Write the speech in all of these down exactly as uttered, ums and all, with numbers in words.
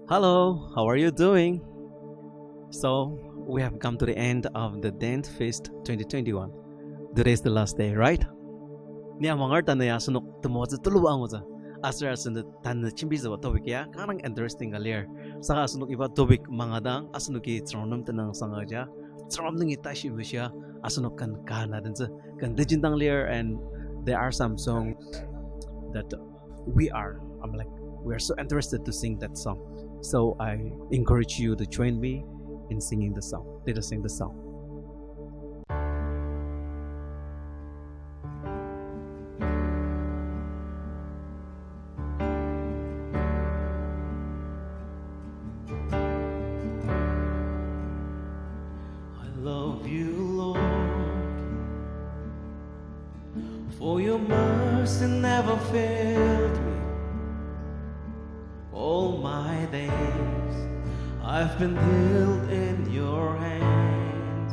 Hello, how are you doing? So, we have come to the end of the Dent Fest twenty twenty-one. Today is the last day, right? Ni amangar tanü ya asenok temoatsü tulu angutsü. Aser asenok tanü jembitsüba topic ya kanga interesting ka lir. Saka asenok iba topic mangadang, asenoki Tsüngrem nem tenüngsang aja, Tsüngrem nungi tashi meshia, asenok ken ka na dentsü, ken tejendang lir, and there are some songs that we are, I'm like, we are so interested to sing that song. So I encourage you to join me in singing the song. Let us sing the song. I love you, Lord, for your mercy never failed me. All my days I've been held in your hands.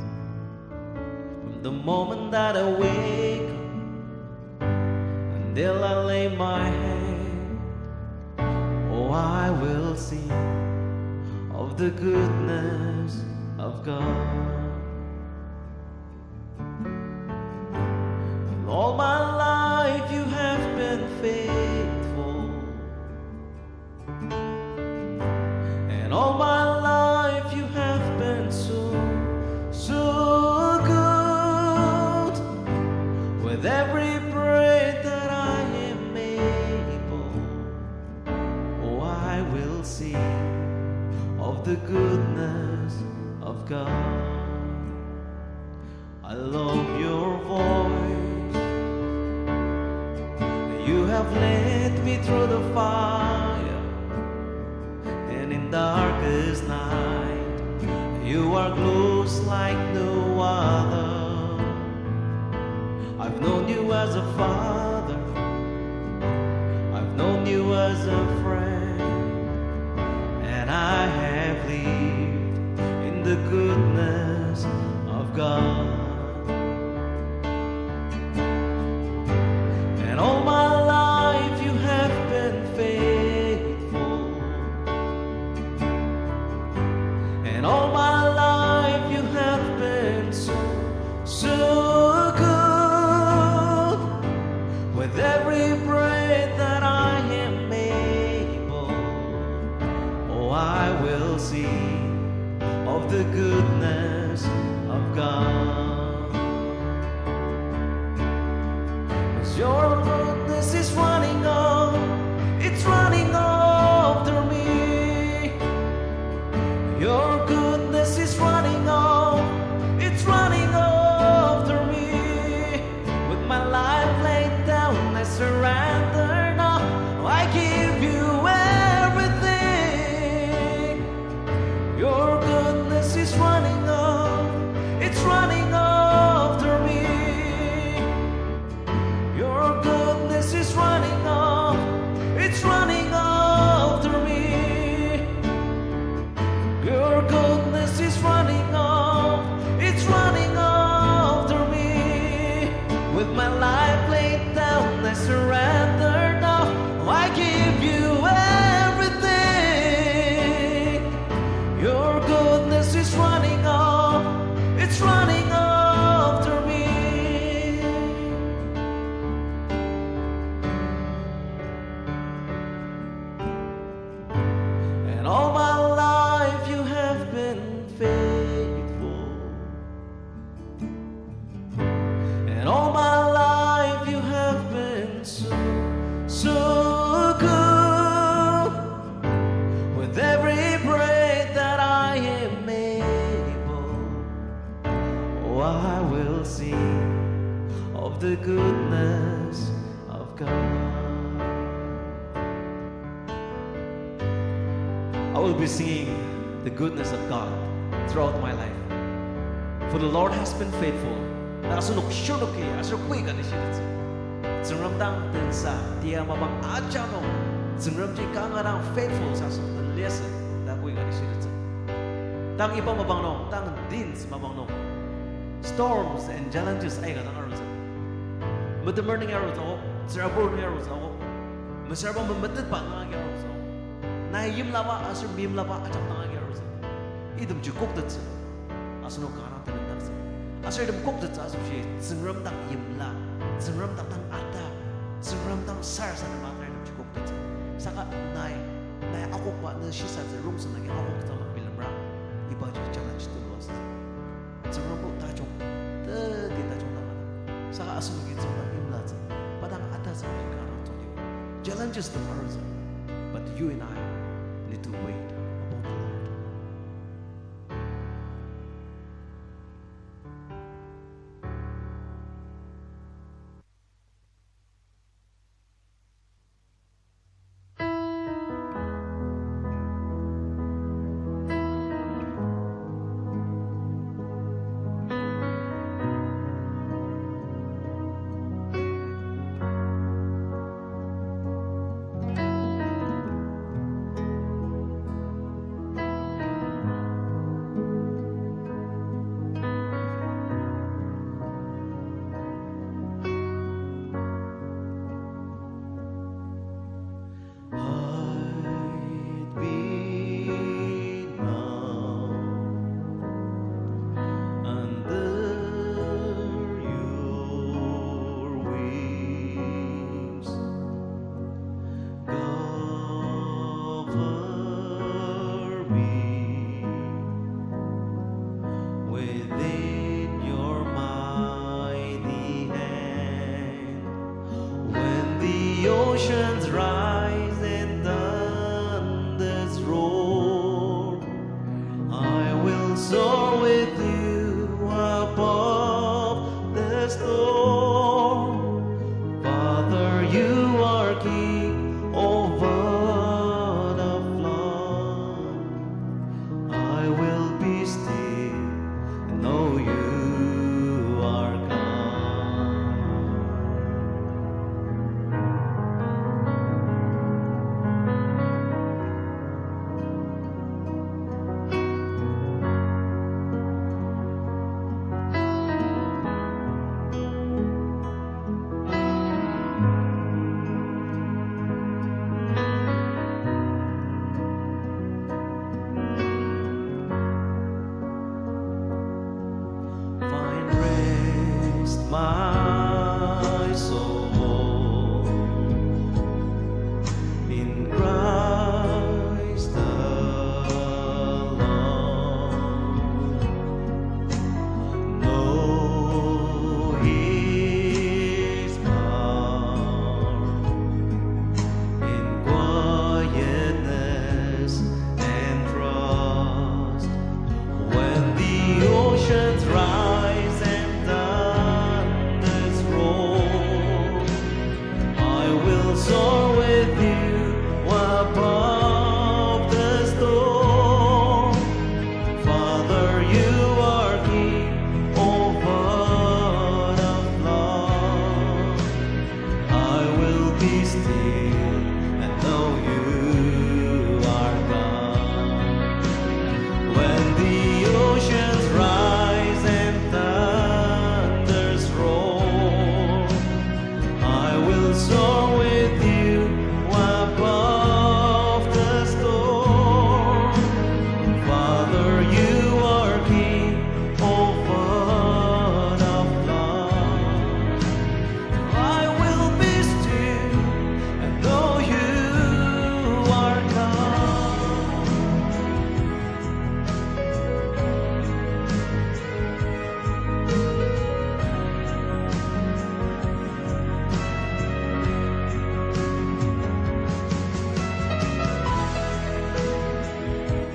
From the moment that I wake up until I lay my head, oh, I will sing of the goodness of God. And all my life you have been faithful. And all my life you have been so, so good. With every breath that I am able, oh, I will sing of the goodness of God. 'Cause your voice, you have led me through the fire, and in darkest night, you are close like no other. I've known you as a father, I've known you as a friend, and I have lived in the goodness of God. And all my life you have been faithful. And all my life you have been so, so good. With every breath that I am able, oh, I will sing of the goodness of God. 'Cause your goodness is running out, it's running after me. Your goodness is running out, it's running after me. With my life laid down, I surrender now. I give you everything. Your goodness is running out, it's running after me. Your goodness is running out, it's running after me. Your goodness is running out, it's running after me. With my life laid down, I surrender now. I give you everything. Your goodness is running out, it's running after me. And all my life you have been faithful. And all my life you have been so, so good. With every breath that I am able, oh, I will sing of the goodness of God. I will be singing the goodness of God throughout my life. For the Lord has been faithful. Na asenok shirnoki aser koi kati shiritsü. Tsüngrem dang tensa, tia mapang aja nung, Tsüngremji kanga dang faithful sa asenok den liasü, ta koi kati shiritsü. Tang iba mapang nung, tang teens mapang nung, storms and challenges aika dang arutsü. Metemer nungi arutsü, tsürabur nungi arutsü, mesüra bang memetetba nungi arutsü. Nai yimlaba aser meimlaba ajak dang agi arutsü. Itemji koktettsü. Asenok kanga tenendaktsü. Aser item koktettsü asoshi Tsüngrem dang yimla, Tsüngrem dang dang ata, Tsüngrem dang sarasadema aka itemji koktettsü. Saka nai, nai akokba ne shisatsü rongsen agi akoktsü ama bilemra, ibaji challenge tulu asütsü. Tsüngrembo tajung, teti tajung dang ata. Saka asenoki Tsüngrem dang yimlatsü, pa dang atatsü agi kanga tongtiba. Challenges tem arutsü. But you and I need to wait upon the Lord. Hide me now under your wings. Cover me within your mighty hand. When the oceans rise and thunders roar, I will soar with you above the storm. Father, you are king over the flood. I will be still and know you are God. Find rest, my soul, in Christ alone. Know his power in quietness and trust. When the oceans rise and thunders roar, I will soar with you above the storm. Father, you are king over the flood. I will be still and know you are God. When the oceans rise and thunders roar, I will soar with you above the storm. Father, you are king over the flood. I will be still and know you are God.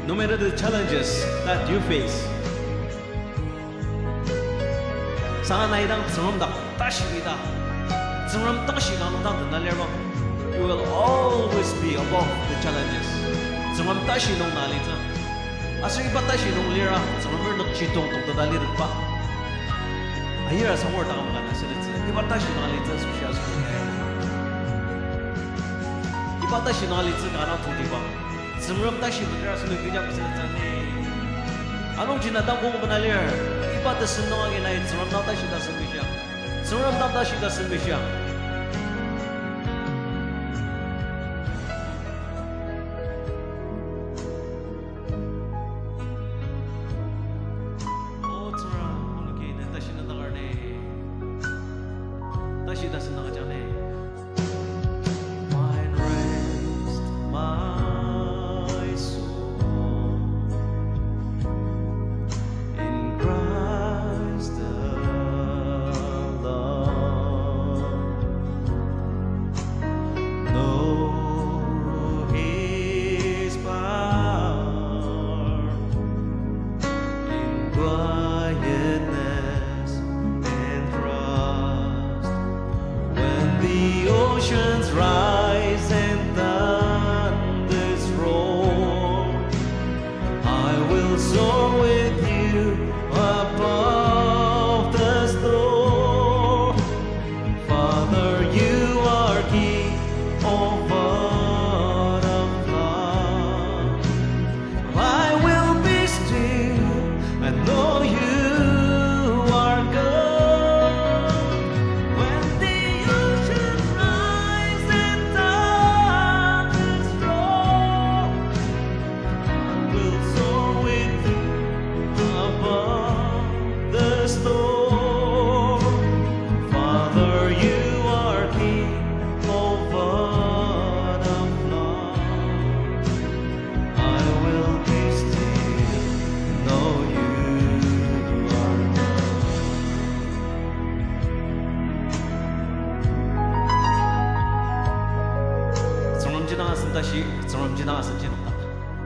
No matter the challenges that you face, saka nai dang Tsüngrem dak tashi ita, Tsüngrem tashi kanga dang tena lir bang, you will always be above the challenges. Tsüngrem tashi nung na litsü. Aser iba tashi nung lira, Tsüngrem nükjidong tongteta litetba. Ayir asangur takam ka na sütettsü. Iba tashi nung litsü asoshi asoshi. Iba tashi nung litsü kanga tongtibang. Tsüngrem tashi nung lira asenok kecha mesütettsü ni. Anungji na dang kong bena lir. Iba tesem nung agi nai Tsüngrem dang tashi ta sempishia. Tsüngrem dang tashi ta sempishia.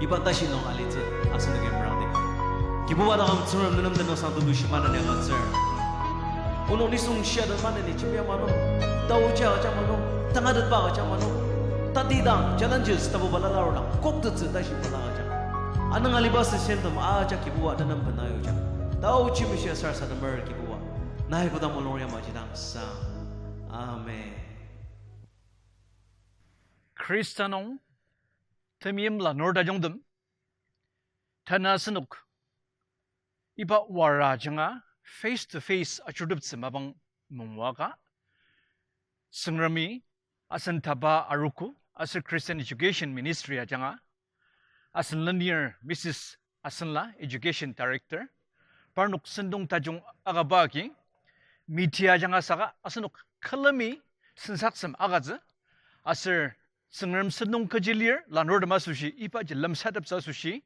Iba tashi nung alitsü asenoki merangdi. Kibuba taküm Tsüngrem, nenem tenüngsang tulu shima neni agütsür. Onok nisung shia den maneni jembia manung, taoji agüja manung, tangatetba agüja manung, tatidang challenges tapu balala arudang koktettsü tashi balala agüja. Anung aliba süsentem ajak Kibuba nenem bena yuja. Taoji meshia sarasademer Kibuba. Nai kodang mulung yamaji dang sang. Amen. Khrista nung temeim lanur tajungtem, tanü asenok iba wara ajanga face to face ajuruteptsü mapang mungwaka, Tsüngremi asen taba arogo aser Christian Education Ministry ajanga asen lenir Missus Asenla, Education Director, parnok sentong tajung akaba agi, media ajanga saka asenok külemi sensaksem agütsü, aser Tsüngrem sentong kechi lir lanurtem asoshi ibaji lemsateptsü asoshi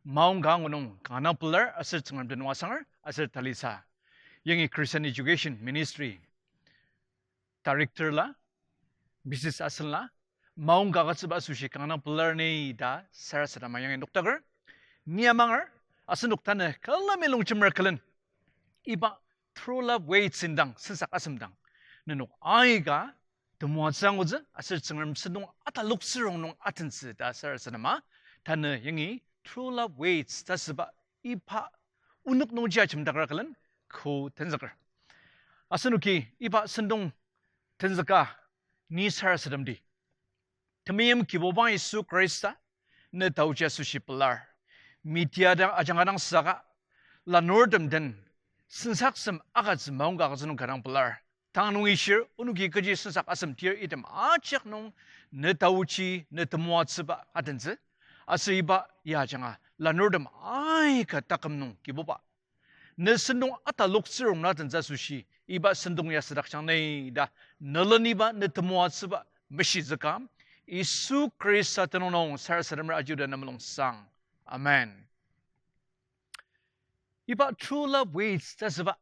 maongka angu nung kanga pelar aser Tsüngrem tenüng asanger aser talisa. Yangi Christian Education Ministry Director la, Missus Asenla, maongka agütsüba asoshi kanga pelar ni ta sarasadema yangi noktaker. Ni amanger, asenok tanü külemi longjemer külen iba True Love Waits indang sensak asemdang nenok aika temoatsü angutsü aser Tsüngrem sentong ataloktsürong nung atentsü ta sarasadema, tanü yangi True Love Waits ta süba iba onok nungji ajemdaker külen ko tenzüker. Asenoki iba sentong tenzüka ni sarasademdi. Temeim Kibuba Yisu Khrista, ne taoji asoshi pelar. Media dang ajanga dang saka lanurtem den sensaksem agütsü maongka agütsü nung kanga pelar. Tang nungi shir, onoki kechi sensak asem tir item ajak nung ne taoji ne temoatsüba atentsü. Aser iba ya ajanga lanurtem aika taküm nung Kibuba, ne sentong ataloktsürong nung atentsü asoshi iba sentong ya südakjang ni ta, ne leniba ne temoatsüba meshizüka, Yisu Khrista tenüng nung sarasademer aji ta ne mulung sang. Amen. Iba True Love Waits ta süba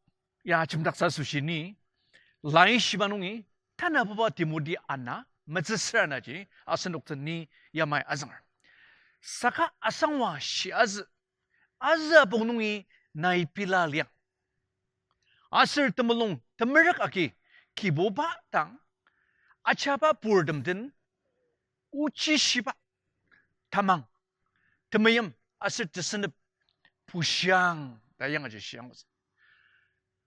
ya ajemdaktsü asoshi ni, laishiba nungi tanabuba Timothy ana metsüsür anaji asenok den ni yamai azünger. Saka asangwa shiazü, azü apong nungi nai pela liang. Aser temulung temerük agi Kibuba dang ajaba purtem den ochi shiba tamang, temeim aser tesünep bushiang ta yangaji shiangutsü.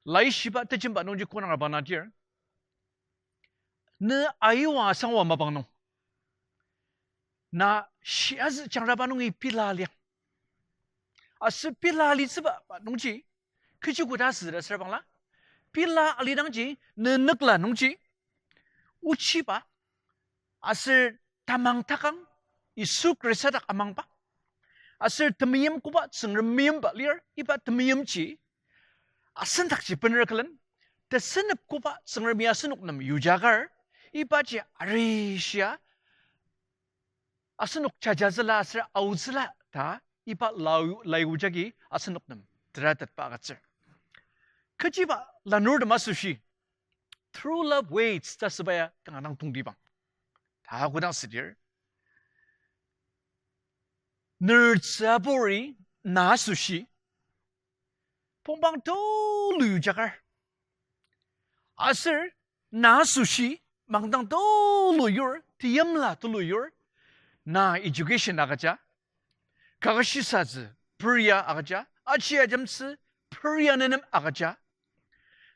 Laishiba tejemba nungji konang abana dir, ne aiwa asangwa mapang nung, na shiazü jangraba nungi pela liang. Aser pela alitsüba nungji kechi koda asütsü ta süra bangla, pela alidangji ne nükla nungji ochiba, aser tamang takang, Yisu Khrista dak amangba, aser temeim koba Tsüngrem meimba lir, iba temeimji asendakji bener külen, tesünep koba Tsüngremi asenok nem yujakar, ibaji arishia asenok jajatsüla aser aotsüla ta iba lau-, laiu jagi asenok nem teratetba agütsür. Kechiba lanurtem asoshi True Love Waits ta süba ya kanga dang tongtibang ta kodang südir, ner tsüburi na asoshi pongpang tulu yujakar, aser na asoshi mangdang tulu yur, teyimla tulu yur, na education agüja, kakashisatsü peria agüja, aji ajemtsü peria nenem agüja,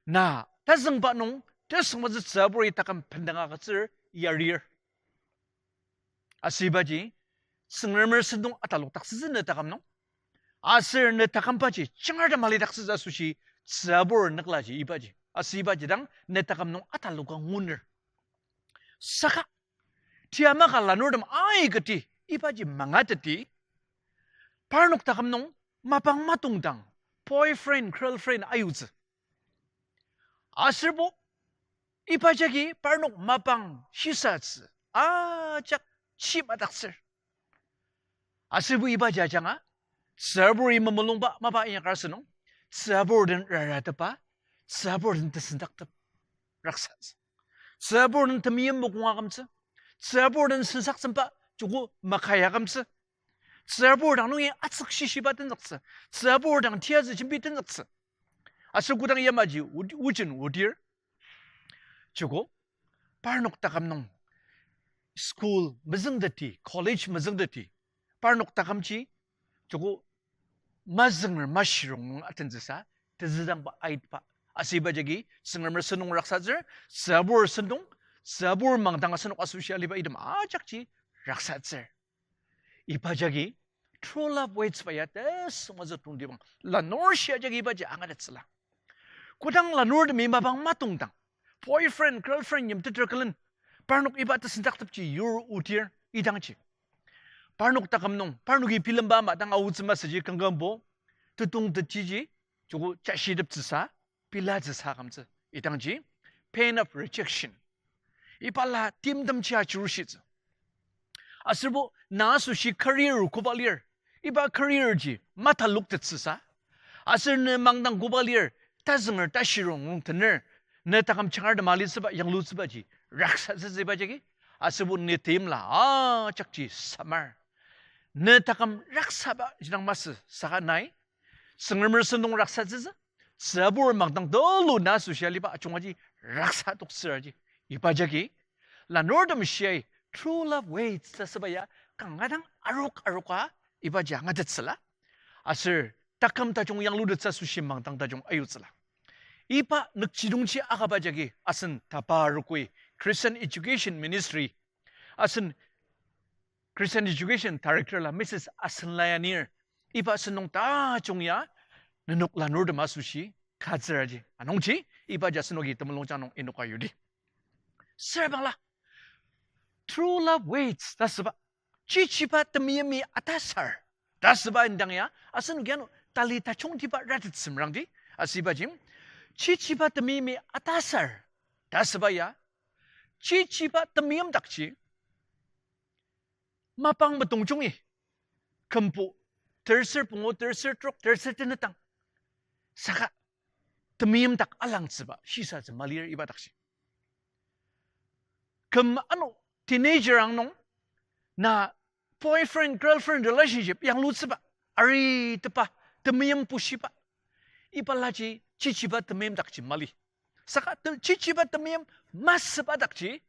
na tazüngba nung tesüngmatsü tsüburi taküm bendang agütsür yarir. Aser ibaji Tsüngremer sentong atalokdaktsütsü ne taküm nung. Aser ne takümbaji jangartem alidaktsütsü asoshi tsübur nüklaji ibaji. Aser ibaji dang ne taküm nung ataloka nguner. Saka, tiamaka lanurtem aikati ibaji mangateti, parnok taküm nung mapang matongdang boyfriend, girlfriend ayutsü. Aserbo iba jagi parnok mapang shisatsü ajak shimadaktsür. Aserbo iba jajanga, tsüburi mamulungba mapa inyakar asünung, tsübur den raratepa, tsübur den tesendaktep raksatsü. Tsübur den temeim mokong akümtsü, tsübur den sensaksemba joko makai akümtsü. Tsürabur dang nungi atsük shishiba tenzüktsü. Tsürabur dang tiyazü jembi tenzüktsü. Aser kodang yamaji o-, ojin odir. Joko, parnok taküm nung school mezüngteti, college mezüngteti, parnok takümji, joko, mazünger mashirong nung atentsüsa, tezüdangba aitba. Asüba jagi, Tsüngremer sentong raksatsür, tsürabur sentong, tsürabur mangdang asenok asoshi aliba item ajakji raksatsür. Iba jagi, true love waits ba ya tesüngmazü tongtibang. Lanur shia jagi ibaji angatettsüla. Kodang lanurtemi mapang matongdang, boyfriend, girlfriend yimteter külen, parnok iba tesendaktepji yur odir idangji. Parnok taküm nung, parnoki bilemba ama dang aotsü masüji kangkangbo, tetong tetiji, joko jashiteptsüsa, bilatsüsa kümtsü. Idangji, pain of rejection. Ibala timtemji ajurushitsü. Aserbo na asoshi career koba lir, iba career ji mataloktettsüsa. Aser ne mangdang koba lir, tazünger tashirong nung tener, ne taküm changar tema litsüba yanglutsübaji raksatsütsü iba jagi. Aserbo ne teimla ajakji samar. Ne taküm raksaba jidang masü saka nai Tsüngremer sentong raksatsütsü, tsürabur mangdang tulu na asoshi aliba ajungaji raksa toktsür aji. Iba jagi, lanurtem shiai true love waits ta süba ya kanga dang arok aroka ibaji angatettsüla. Aser taküm tajung yanglutettsü asoshi mangdang tajung ayutsüla. Iba nükjidongji akaba jagi asen tapa arogoi Christian Education Ministry, asen Christian Education Director la Missus Asenlayanir, iba sentong tajung ya nenok lanurtem asoshi katsür aji. Anungji ibaji asenoki temulungjang nung inoka yudi. Süra bangla, true love waits ta süba, chichiba temeimi atasar ta süba indang ya, asenoki ano tali tajungtiba ratettsü merangdi. Asübaji, chichiba temeimi atasar ta süba ya, chichiba temeimdakji mapang metong jungi, kümbo, terser pungu, terser trok, terser tenetang, saka temeimdak alangtsüba shisatsü malir iba dakji. Küm ano teenager ang nung, na boyfriend, girlfriend relationship yanglutsüba, aritepa, temeim pushiba, ibalaji chichiba temeimdakji mali. Saka te-, chichiba temeim masüba dakji,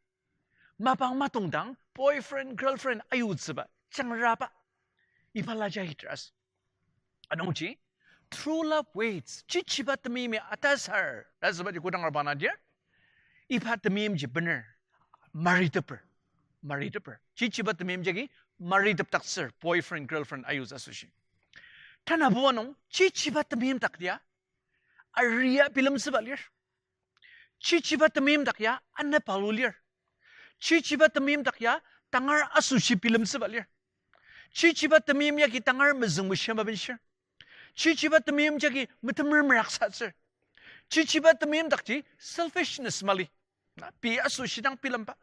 mapang matongdang boyfriend, girlfriend ayutsüba, jangraba, ibalaji ahitrasü. Anungji, true love waits, chichiba temeimi atasar ta sübaji kodang arba nadir, iba temeimji bener mariteper, mariteper. Chichiba temeim jagi maritepdaktsür, boyfriend, girlfriend ayutsü asoshi. Tanabuba nung, chichiba temeimdak ya, aria bilemtsüba lir. Chichiba temeimdak ya anepalu lir. Chichiba temeimdak ya tangar asoshi bilemtsüba lir. Chichiba temeim yagi tangar mezüng meshia mabenshir. Chichiba temeim jagi metemer meraksatsür. Chichiba temeimdakji selfishness mali. Na, pei asoshi dang bilemba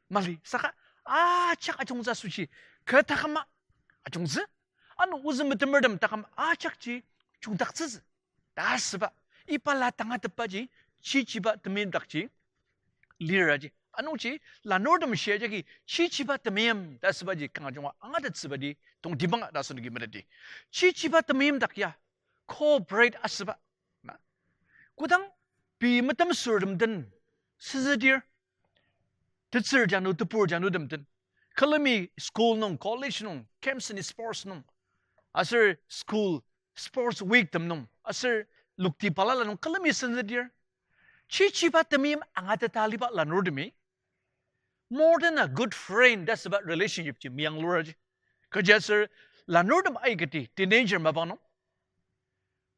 mali. Saka ajak ajungtsü asoshi, kü taküma ajungtsü. Ano ozü metemertem taküm ajakji jungdaktsütsü ta süba, ibala tangatetbaji chichiba temeimdakji liraji. Anungji lanurtem shia jagi chichiba temeim ta sübaji kanga junga angatettsübadi tongtibanga ta asenoki meteti. Chichiba temeimdak ya cooperate asüba. Na, kodang pei metemsürtem den süzüdir, tetsür janu, tebur janu tem den, külemi school nung, college nung, camps and sports nung, aser school sports week tem nung, aser lokti balala nung külemi süzüdir, chichiba temeim angateta aliba lanurtemi more than a good friend ta süba relationship ji meyangluraji. Kechiaser lanurtem aikati teenager mapang nung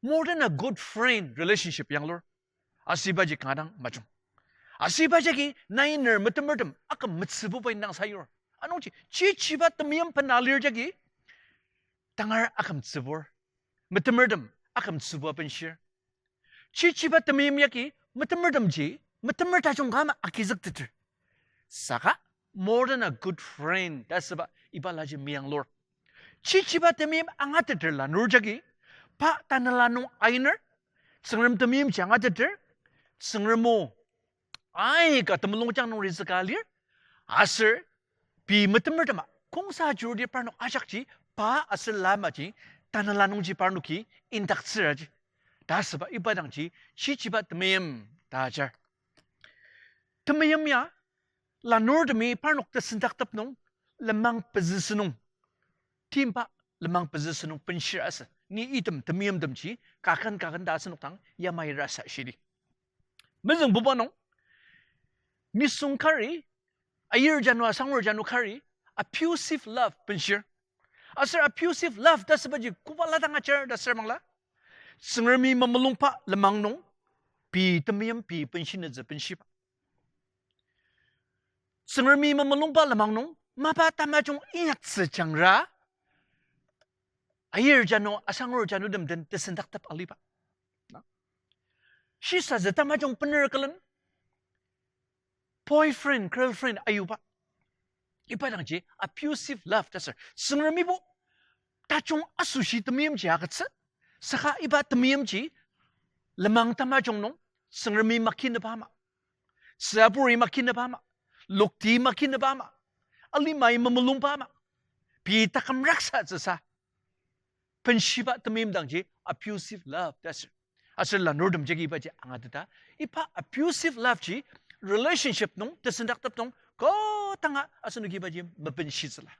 more than a good friend relationship yanglur. Asübaji kanga dang majung. Asüba jagi nai ner metemertem aküm metsübuba indang sayur. Anungji chichiba temeim bena lir jagi tangar aküm tsübur, metemertem aküm tsübua benshir. Chichiba temeim yagi metemertemji metemer tajung ka ama agizükteter. Saka more than a good friend ta süba ibalaji meyanglur. Chichiba temeim angateter lanur jagi, pa tanela nung ainer, Tsüngrem temeimji angateter, Tsüngrem o aika temulungjang nung rizüka lir, aser pei metemertema kongsa ajurudi parnok ajakji pa aser lamaji, tanela nungji parnoki indaktsüraji. Ta asüba iba dangji, chichiba temeim ta ajar. Temeim ya, lanurtemi parnok tesendaktep nung, lenmang pezü sünung. Timba lenmang pezü sünung benshir asü. Ni item temeimtemji, kaken kaken ta asenok dang yamai rasa shidi. Mezüngbuba nung, nisung kari, ayir jano, asangur jano kari, abusive love benshir. Aser abusive love ta asübaji koba la dang ajar ta asür bangla, Tsüngremi mamulungba lenmang nung, pei temeim pei benshi nütsü benshiba. Tsüngremi mamulungba lenmang nung, mapa tamajung inyaktsü jangra, ayir jano, asangur jano tem den tesendaktep aliba. Na? Shisatsü tamajung bener külen, boyfriend, girlfriend ayuba. Iba dangji abusive love ta asür. Tsüngremibo tajung asoshi temeimji agütsü. Saka iba temeimji lenmang tamajung nung, Tsüngremi makinüba ama, tsüburi makinüba ama, lokti makinüba ama, alimai mamulungba ama, pei taküm raksatsüsa benshiba temeim dangji abusive love ta asür. Aser lanurtem jagi ibaji angateta, iba abusive love ji relationship nung, tesendaktep nung, kodanga asenoki ibaji mebenshitsüla.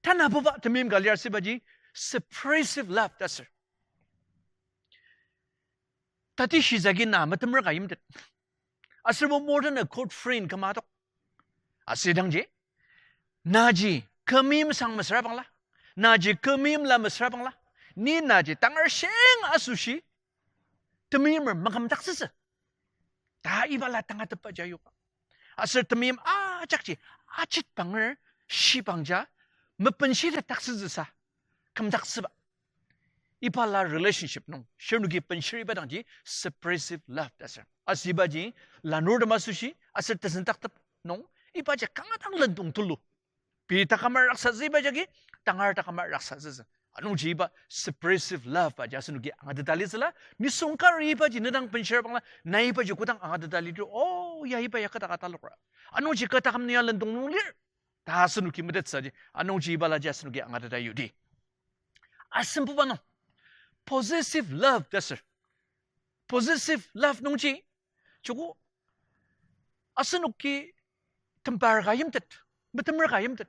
Tanabuba temeim ka lir asübaji suppressive love ta asür. Tati shizagi na metemer ka yimtet, aserbo more than a good friend küma tok. Asidangji, naji kü meimsang mesüra bangla, naji kü meimla mesüra bangla, ni naji tangar sheng asoshi temeimer makümdaktsütsü ta ibala tangatetbaji ayuba. Aser temeim ajakji ajitbanger shibangja mebenshidaktsütsüsa kümdaktsüba. Ibala relationship nung shirnoki benshir iba dangji suppressive love ta asür. Asübaji lanurtem asoshi aser tesendaktep nung ibaji kanga dang lendong tulu. Pei taküma raksatsü iba jagi, tangar taküma raksatsütsü. Anungji iba suppressive love aji asenoki angateta litsüla, nisung kari ibaji nedang benshir bangla, na ibaji kodang angateta lidir, o ya iba ya kü taküm talokra, anungji kü taküm ni ya lendong nung lir ta asenoki metettsüji, anungji ibalaji asenoki angateta yudi. Asembuba nung, possessive love ta asür. Possessive love nungji, joko asenoki tembar ka yimtet, metemer ka yimtet.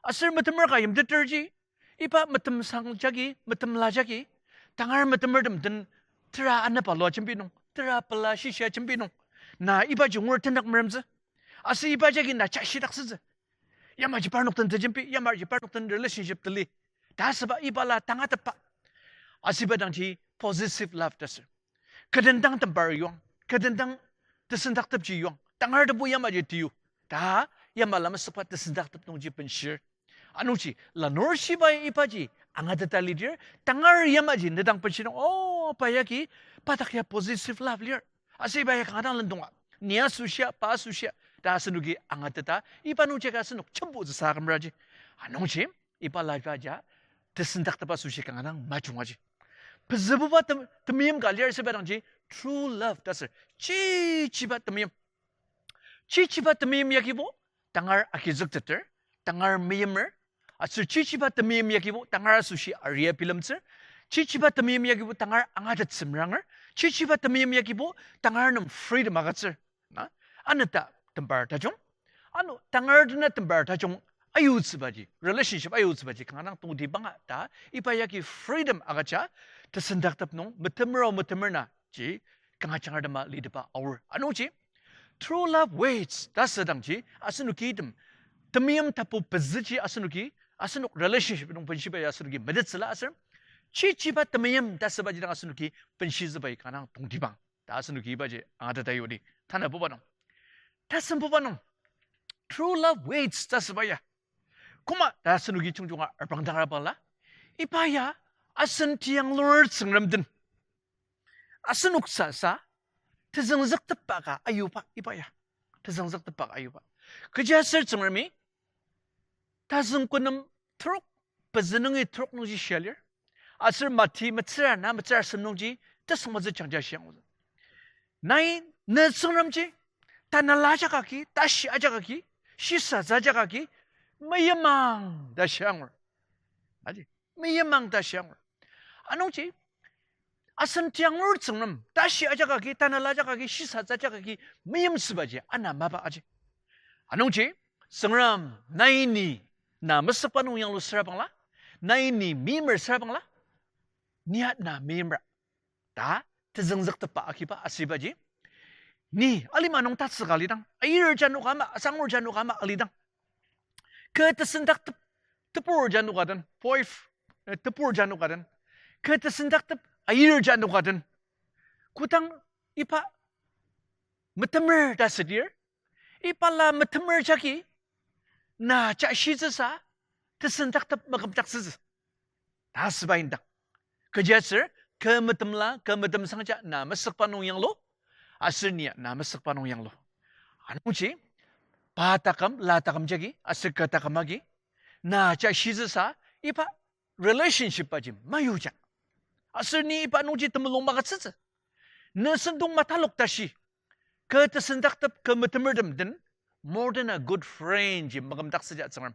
Aser metemer ka yimteterji, iba metemsang jagi, metemla jagi, tangar metemertem den tera anaba lua jembi nung, tera pela shishia jembi nung, na ibaji ngur tendak meremtsü. Aser iba jagi na jashidaktsütsü. Yamaji parnok den tejembi, yamaji parnok den relationship teli ta asüba ibala tangatetba. Asüba dangji possessive love ta asür. Kü den dang tembar yuang, kü den dang tesendaktepji yuang, tangar tebu yamaji tiyu ta, yamala mesükba tesendaktep nungji benshir. Anungji lanur shibai ibaji angateta lidir, tangar yamaji nedang benshi nung, o pa yagi, pa dak ya possessive love lir, aser iba ya kanga dang lendonga, ni asoshia, pa asoshia ta asenoki angateta, iba nungji ka asenok jembutsüsa akümraji. Anungji ibala ibaji tesendaktep asoshi kanga dang majungaji. Pezübuba tem-, temeim ka lir asüba dangji true love ta asür, chichiba temeim. Chichiba temeim yagibo tangar agizükteter, tangar meimer, aser chichiba temeim yagibo tangar asoshi aria bilemtsür, chichiba temeim yagibo tangar angatettsü meranger, chichiba temeim yagibo tangar nem freedom agütsür. Na, anata tembar tajung, ano tangar dena tembar tajung ayutsübaji, relationship ayutsübaji kanga dang tongtibanga ta, iba yagi freedom agüja, tesendaktep nung metemer o metemer na ji kanga jangar tema liteba aor. Anungji true love waits ta asüdangji asenoki item temeim tapu pezüji asenoki, asenok relationship nung benshiba ya asenoki metettsüla aser, chichiba temeim ta asübaji dang asenoki benshitsübai kanga dang tongtibang ta asenoki ibaji angateta yudi. Tanabuba nung, tasembuba nung, true love waits ta asüba ya koma ta asenoki jungjunga arpangdangra bala, iba ya asen tiang lur Tsüngrem den asenok sasa tezüngzüktepba ka ayuba iba ya. Tezüngzüktepba ka ayuba. Kechiaser Tsüngremi tazüng kü nem trok, pezü nungi trok nungji shia lir. Aser Mati metsür ana metsür asem nungji tesüngmetsü jangja shia angur. Nai, ne Tsüngremji tanela ajak agi, tashi ajak agi, shisatsü ajak agi meimang ta shia angur. Aji, meimang ta shiangur. Anungji, asen tiangur Tsüngrem, tashi ajak agi, tanela ajak agi, shisatsü ajak agi, meimsübaji, ana mapa aji. Anungji, Tsüngrem, nai ni, na mesükba nung yanglu sürabangla, nai ni meimer sürabangla, nia na meimer. Ta, tezüngzüktepba agiba asübaji. Ni, alima nung tatsüka alidang, ayir janoka ama, asangur janoka ama alidang. Kü tesendaktep, tebur janoka den, boyf-, eh, tebur janoka den. Kü tesendaktep, ayir janoka den. Kodang iba metemer ta südir, ibala metemer jagi, na ja shitsüsa, tesendaktep makümdaktsütsü. Ta asüba indang. Kechiaser, kü metemla, kü metemsangja na mesükba nung yanglu, aser nia na mesükba nung yanglu. Anungji, pa taküm, la taküm jagi, aser kü taküm agi, na ja shitsüsa, iba relationship aji mayuja. Aser ni iba nungji temulung magütsütsü. Ne sentong matalok tashi. Kü tesendaktep kü metemertem den, more than a good friend ji makümdaktsüja Tsüngrem.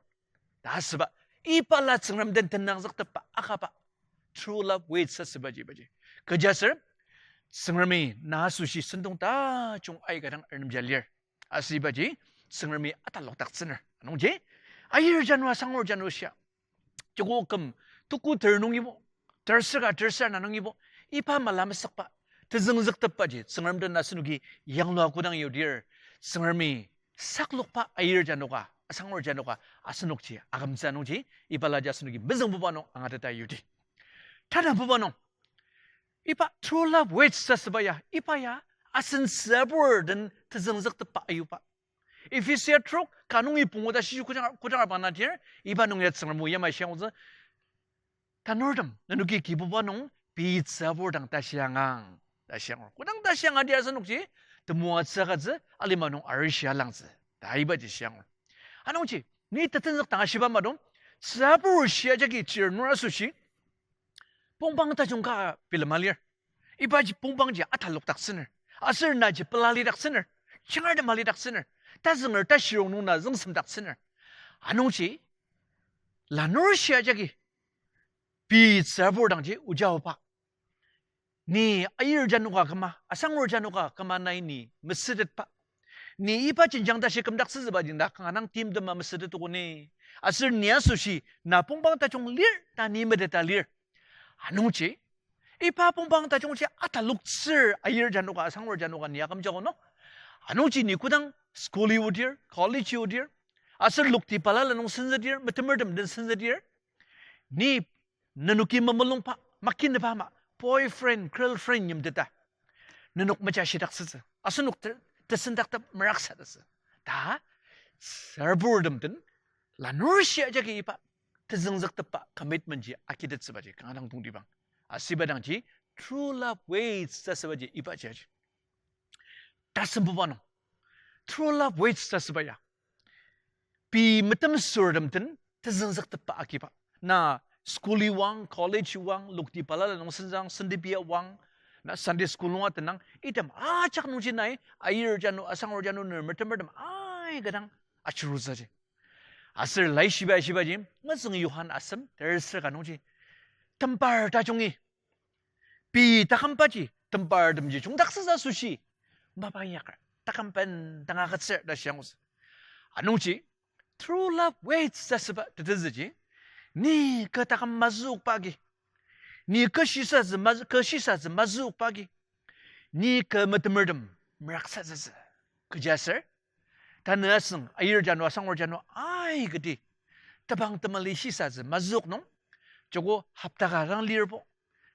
Ta asüba, ibala Tsüngrem den tenangzüktepba akaba. True love waits asübaji ibaji. Kechiaser, Tsüngremi na asoshi sentong tajung aika dang arnemja lir. Asübaji, Tsüngremi atalokdaktsüner. Anungji, ayir jano asangur jano shia. Joko küm, tuku ter nungibo, tersüka tersür na nungibo, iba mala mesükba, tezüngzüktepbaji, Tsüngrem den asenoki yanglua kodang yudir, Tsüngremi saklokba ayir janoka, asangur janoka, asenokji, akümtsü anungji, ibalaji asenoki mezüngbuba nung angateta yudi. Tanabuba nung, iba true love waits ta asüba ya, iba ya, asen tsübur den tezüngzüktepba ayuba. Efesia trok, ka nungi pungu ta shiju kodang, kodang abang nadir, iba nung ya Tsüngrem o yamai shiangutsü, tanurtem, nenoki Kibuba nung, pei tsübur dang tashi angang, ta shiangur. Kodang tashi angadir asenokji, temoatsü agütsü, alima nung arishi alangtsü, ta ibaji shiangur. Anungji, ni tetenzük dang ashiba madong, tsübur shia jagi chir nung asoshi, pongpang tajung ka bilema lir. Ibaji pongpangji atalokdaktsüner. Aser naji pelalidaktsüner. Chingartem alidaktsüner. Tazünger tashirong nung na züngsemdaktsüner. Anungji, lanur shia jagi, pei tsübur dangji ojaoba. Ni ayir janoka küma, asangur janoka küma nai ni mesütetba. Ni iba jenjang tashi kümdaktsütsüba jingda kanga nang timtema mesütetoko ni. Aser ni asoshi na pongpang tajung lir ta ni meteta lir. Anungji, iba pongpang tajungji ataloktsür ayir janoka, asangur janoka ni akümjako no. Anungji ni kodang school-i odir, college-i odir, aser lokti balala nung senzüdir, metemertem den senzüdir, ni nenoki mamulungba, makineba ama, boyfriend, girlfriend yimteta, nenok mejashidaktsütsü, asenok te-, tesendaktep meraksatsütsü. Ta, tsüburtem den, lanur shia jagi iba, tezüngzüktepba commitment ji agitettsübaji kanga dang tongtibang. Asüba dangji, true love waits ta asübaji ibaji aji. Tasembuba nung, true love waits ta asüba ya, pei metemsürtem den tezüngzüktepba agiba. Na school-i wang, college-i wang, lokti balala nung senzang, sendipia wang, na Sunday school nung atenang, item ajak nungji nai, ayir jano, asangur jano, ner metemertem aika dang achirutsüji. Aser laishiba shibaji, mezüng Johan asem, tersür ka nungji, tembar tajungi, pei takümbaji, tembartemji jungdaktsütsü asoshi, mapa inyakar, taküm bendanga agütsür ta shiangutsü. Anungji, true love waits ta asüba tetezüji, ni kü taküm mazükba agi, ni kü shisatsü maz-, kü shisatsü mazükba agi, ni kü metemertem meraksatsütsü. Kechiaser, tanü asüng, ayir jano, asangur jano, aikati, tebang temeli shisatsü mazük nung, joko hopta ka dang lirbo,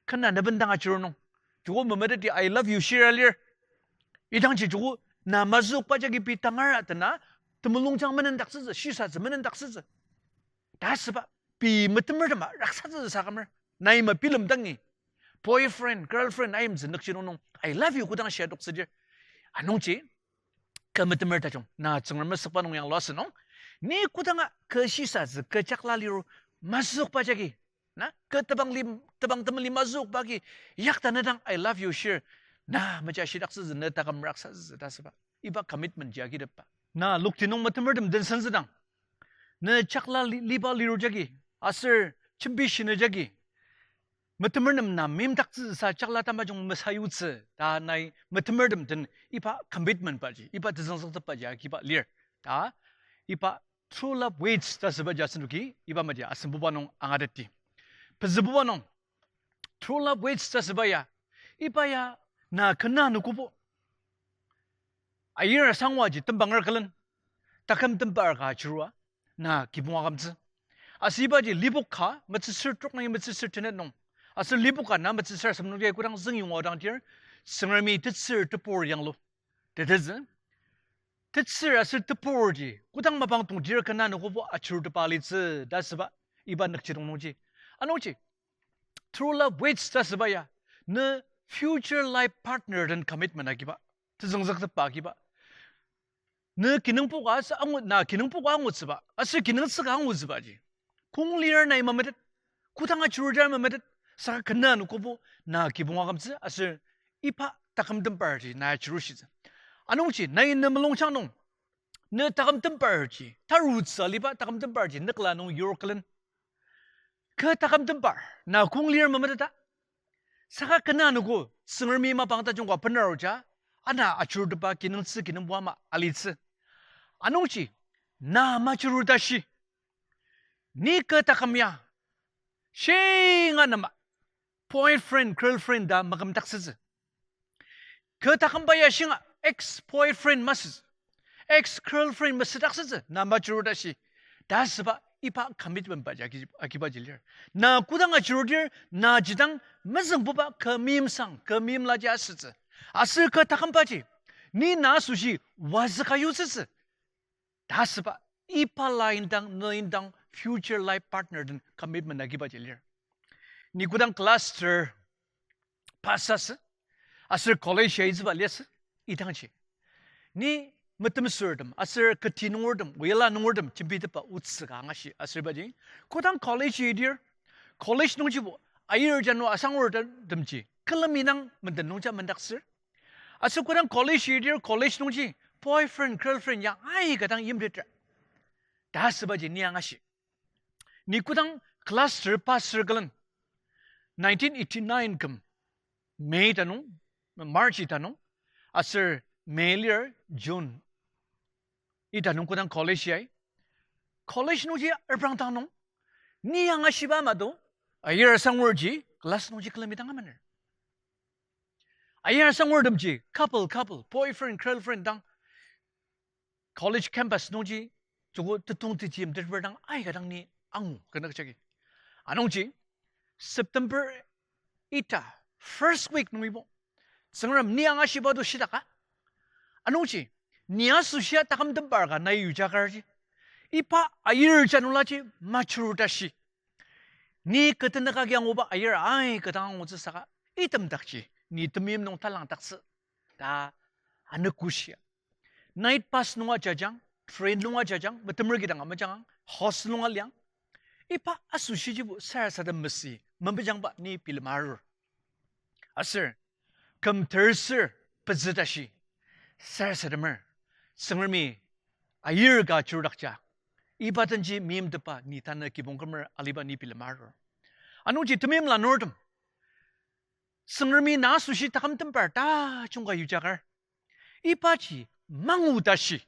kena nübendang achir nung, joko memeteti I love you shira lir. Idangji joko na mazükba jagi pei tangara tena, temulungjang menendaktsütsü, shisatsü menendaktsütsü. Ta asüba, pei metemertem raksatsütsü sakümer. Nai ma bilemdangi, boyfriend, girlfriend, ayimtsü nükjidong nung, I love you kodang shia adoktsüdir. Anungji, kü metemer tajung, na Tsüngrem mesükba nung yanglua asünung, ni kodanga kü shisatsü, kü jakla liru mazükba jagi, na, kü tebang li-, tebang temeli mazükba agi, yakta ne dang I love you shir, na mejashidaktsütsü, ne taküm raksatsütsü ta asüba. Iba commitment ji agitepba. Na lokti nung metemertem den senzüdang, ne jakla li-, liba liru jagi, aser jembi shinü jagi metemertem na meimdaktsüsa jakla tamajung mesayutsü ta nai metemertem den iba commitment baji, iba tezüngzüktepbaji agiba lir. Ta iba True Love Waits ta asübaji asenoki iba maji asembuba nung angateti. Pezübuba nung True Love Waits ta asüba ya, iba ya na kena anogobo ayir asangwaji tembanger külen, taküm tembar ka ajurua, na kibong akümtsü. Aser ibaji Lipok ka metsüsür trok nungi metsüsür tenet nung, aser Lipok ka na metsüsür asem nungji kodang züngyonga dang tir, Tsüngremi tetsür tebur yanglu tetezü. Tetsür aser teburji kodang mapang tongtir kena anogobo ajurutepba alitsü ta asüba, iba nükjidong nungji. Anungji True Love Waits ta asüba ya, ne future life partner den commitment agiba, tezüngzüktepba agiba. Ne kinungpoka aser angu, na kinungpoka angutsüba aser kinungtsüka angutsübaji kong lir nai mametet, kodang ajurujar mametet, saka kena anogobo na kibong akümtsü aser iba taküm tembarji na ajurushitsü. Anungji nai ne mulungjang nung ne taküm tembarji, tarutsü aliba taküm tembarji nükla nung yur külen, kü taküm tembar na kong lir mameteta, saka kena anogo Tsüngremi mapang tajungba benaruja, ana ajurutepba kinungtsü kinungpo ama alitsü. Anungji na majuru tashi, ni kü taküm ya shinga nem boyfriend girlfriend ta makümdaktsütsü. Kü takümba ya shinga ex boyfriend masütsü, ex girlfriend masüdaktsütsü, na majuru tashi ta asüba iba commitment baji agi-, agibaji lir. Na kodang ajurudir, na jidang mezüngbuba kü meimsang, kü meimlaji asütsü. Aser kü takümbaji ni na asoshi wazüka yutsütsü ta asüba, iba la indang, ne indang future life partner den commitment agibaji lir. Ni kodang class ter pass asü, aser college ya izüba liasü, idangji ni metemsürtem aser keti nungertem, oyala nungertem jembitepba otsü ka angashi aser ibaji, kodang college idir, college nungjibo ayir jano asangurtemji külemi dang menden nungja mendaktsür. Aser kodang college idir college nungji boyfriend girlfriend ya aika dang yimtetra ta asübaji ni angashi. Ni kodang class ter pass asür külen, nineteen eighty-nine küm May ta nung, March ita nung, aser May lir June ita nung kodang college yai, college nungji reprangdang nung, ni angashiba ama do, ayir asangurji class nungji külemi dang amener. Ayir asangurtemji couple, couple, boyfriend girlfriend dang college campus nungji joko tetong techi yimtetba dang aika dang ni angu kena kechagi. Anungji September ita first week nungibo, Tsüngrem ni angashiba do shidaka, anungji ni asoshia taküm tembar ka nai yujakarji, iba ayir janulaji majuru tashi, ni kü tenük agi anguba ayir aika dang angutsü saka, item dakji ni temeim nung talangdaktsü ta anogoshia. Night bus nunga jajang, train nunga jajang, metemer kidang amajang, hostel nunga liang. Iba asoshijibo sarasadem masü, mamejangba ni bilema arur. Aser küm ter ser pezü tashi, sarasademer, Tsüngremi ayir ka ajurudakja, iba denji meimtepba ni tanü kibong kümer aliba ni bilema arur. Anungji temeim lanurtem, Tsüngremi na asoshi taküm tembar tajung ka yujakar, ibaji mangu tashi,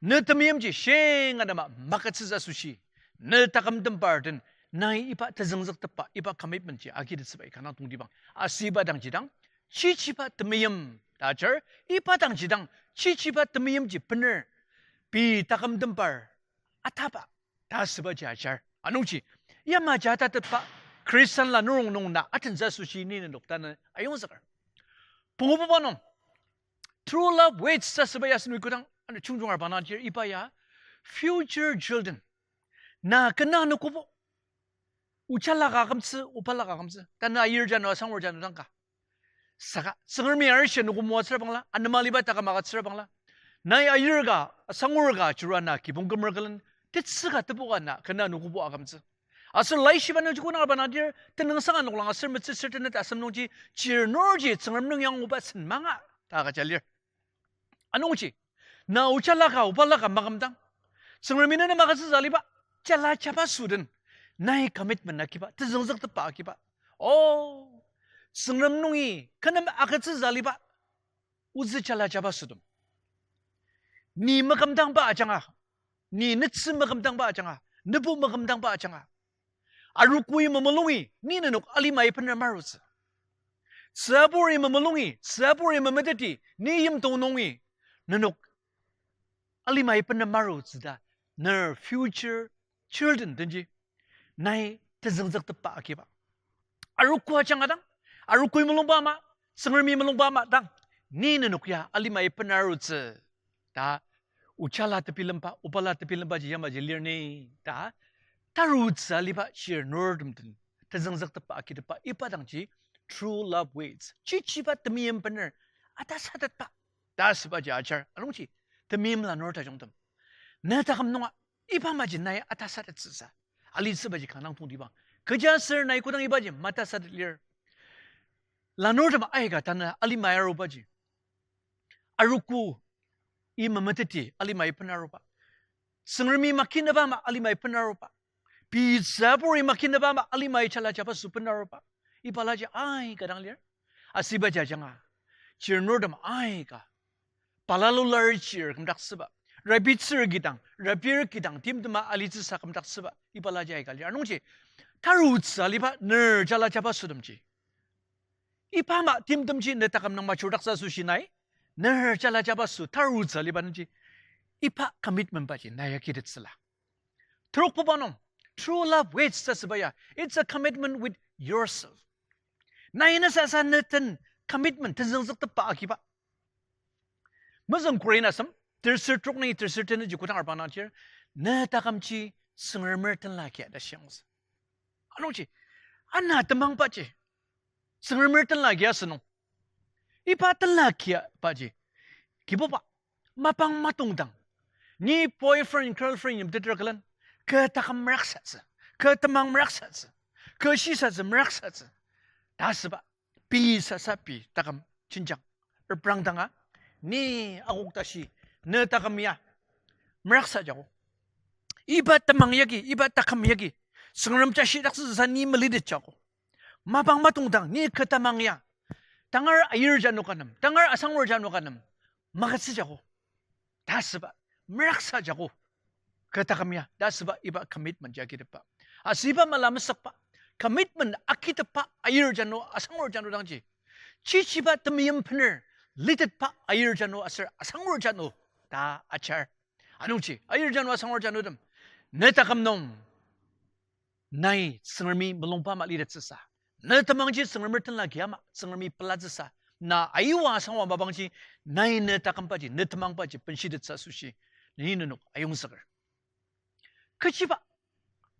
ne temeimji shinga nem magütsütsü asoshi, ne taküm tembar den nai iba tezüngzüktepba iba commitment ji agitettsüba ikana tongtibang. Asüba dangji dang chichiba temeim ta ajar, iba dangji dang chichiba temeimji bener, pei taküm tembar ataba ta asübaji ajar. Anungji yamaji atatetba Khristan lanurong nung na atentsü asoshi ni nenok tanü ayongzüker. Pungububa nung True Love Waits ta asüba ya asenok kodang ano jungjungar bangdangdir iba ya future children, na kena anogobo, ojala ka akümtsü, obala ka akümtsü, tanü ayir jano asangur jano dang ka, saka Tsüngremi arishi anogo moatsüra bangla, anema aliba taküm agütsüra bangla, nai ayir ka asangur ka ajurua na kibong kümer külen, tetsü ka tebu ka na kena anogobo akümtsü. Aser laishiba nungji kodang arba nadir, tenüngsang noklang aser metsüsür tenet asem nungji, chirnurji Tsüngrem nung yanguba sen manga ta agüja lir. Anungji na ojala ka obala ka makümdang, Tsüngremi neni magütsütsü aliba jala jabaso den Nai commitment agiba, tezüngzüktepba agiba. Oh, Tsüngrem nungi kü nem agütsütsü aliba, ozü jala jaba sütem. Ni makümdangba ajanga, ni netsü makümdangba ajanga, nebu makümdangba ajanga, arogoi mamulungi ni nenok alimai bener marutsü. Tsüburi mamulungi, tsüburi mameteti ni yimdong nungi nenok alimai bener marutsü ta, ner future children denji nai tezüngzüktepba agiba. Arogo ajanga dang, arogoi mulungba ama, Tsüngremi mulungba ama dang, ni nenok ya alimai bener arutsü ta, ojala tebilemba, obala tebilembaji yamaji lir ni ta, tarutsü aliba chir nurtem den tezüngzüktepba agitepba iba dangji true love waits. Chichiba temeim bener atasatetba ta asübaji ajar. Anungji temeim lanur tajungtem, ne taküm nunga iba maji nai atasatettsüsa alitsübaji kanga tongtibang. Kechiaser nai kodang ibaji matasatet lir, lanurtem aika tanü alimai arubaji, arogo i mameteti alimai bener aruba, Tsüngremi makinaba ama alimai bener aruba, pei tsüburi makinaba ama alimai jala jaba sü bener aruba, ibalaji aika dang lir. Asübaji ajanga chir nurtem aika balala lar chir kümdaktsüba, rabitsür kidang, rabir kidang timtema alitsüsa kümdaktsüba ibalaji aika lir. Anungji tarutsü aliba ner jala jaba sütemji, iba ama timtemji ne taküm nung majurdaksü asoshi nai ner jala jaba sü tarutsü aliba nungji iba commitment baji nai agitettsüla. Trokbuba nung, true love waits ta asüba ya, it's a commitment with yourself. Nai ne sasa ne den commitment tenzüngzüktepba agiba. Mezüng Korinth asem, terser trok nungi terser tenet ji kodang arba nangchir, ne takümji Tsüngremer tenla kia ta shiangtsü. Anungji, ana temangbaji Tsüngremer tenla kia asünung, iba tenla kia baji, Kibuba, mapang matongdang ni boyfriend girlfriend yimteter külen, kü taküm meraksatsü, kü temang meraksatsü, kü shisatsü meraksatsü ta asüba, pei sasa pei taküm jenjang reprangdanga, ni akok tashi ne taküm ya meraksa jako. Iba temang yagi, iba taküm yagi, Tsüngrem jashidaktsüsa ni melitet jako. Mapang matongdang ni kü temang ya tangar ayir jano ka nem, tangar asangur jano ka nem magütsü jako ta asüba, meraksa jako kü taküm ya ta asüba iba commitment ji agitepba. Aser iba mala mesükba, commitment agitepba ayir jano, asangur jano dangji, chichiba temeim bener litetba ayir jano aser asangur jano ta ajar. Anungji ayir jano, asangur janotem, ne taküm nung nai Tsüngremi mulungba ama litettsüsa, ne temangji Tsüngremer tenla kia ama Tsüngremi pelatsüsa, na aiwa asangwa mapangji nai ne takümbaji, ne temangbaji benshitettsü asoshi ni nenok ayongzüker. Kechiba,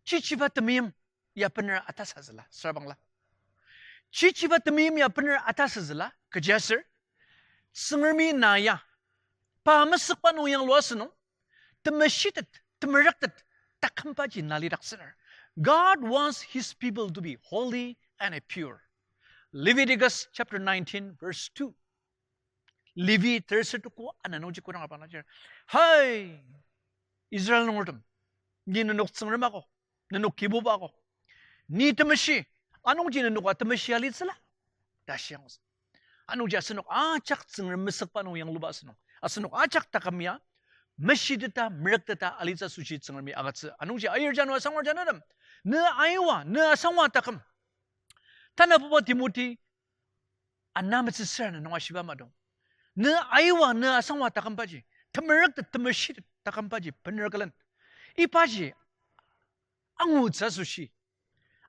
chichiba temeim ya bener atasazüla, süra bangla. Chichiba temeim ya bener atasazüla, kechiaser Tsüngremi na ya pa mesükba nung yanglua asünung, temeshitet, temerüktet takümbaji na lidaktsüner. God wants his people to be holy and pure. Leviticus chapter nineteen, verse two. Levi terser tuko ana nungji kodang arba nangchir, hai Israel nungertem, ni nenok Tsüngrem ako, nenok Kibuba ako, ni temeshi, anungji nenoka temeshi alitsüla ta shiangtsü. Anungji asenok ajak Tsüngrem mesükba nung yangluba asünung, asenok ajak taküm ya meshiteta, merükteta alitsü asoshi Tsüngremi agütsü. Anungji ayir jano, asangur janotem, ne aiwa, ne asangwa taküm, tanabuba Timothy ana metsüsüra nung ashiba madong, ne aiwa, ne asangwa takümbaji, temerüktet, temeshitet takümbaji bener külen, ibaji angutsü asoshi,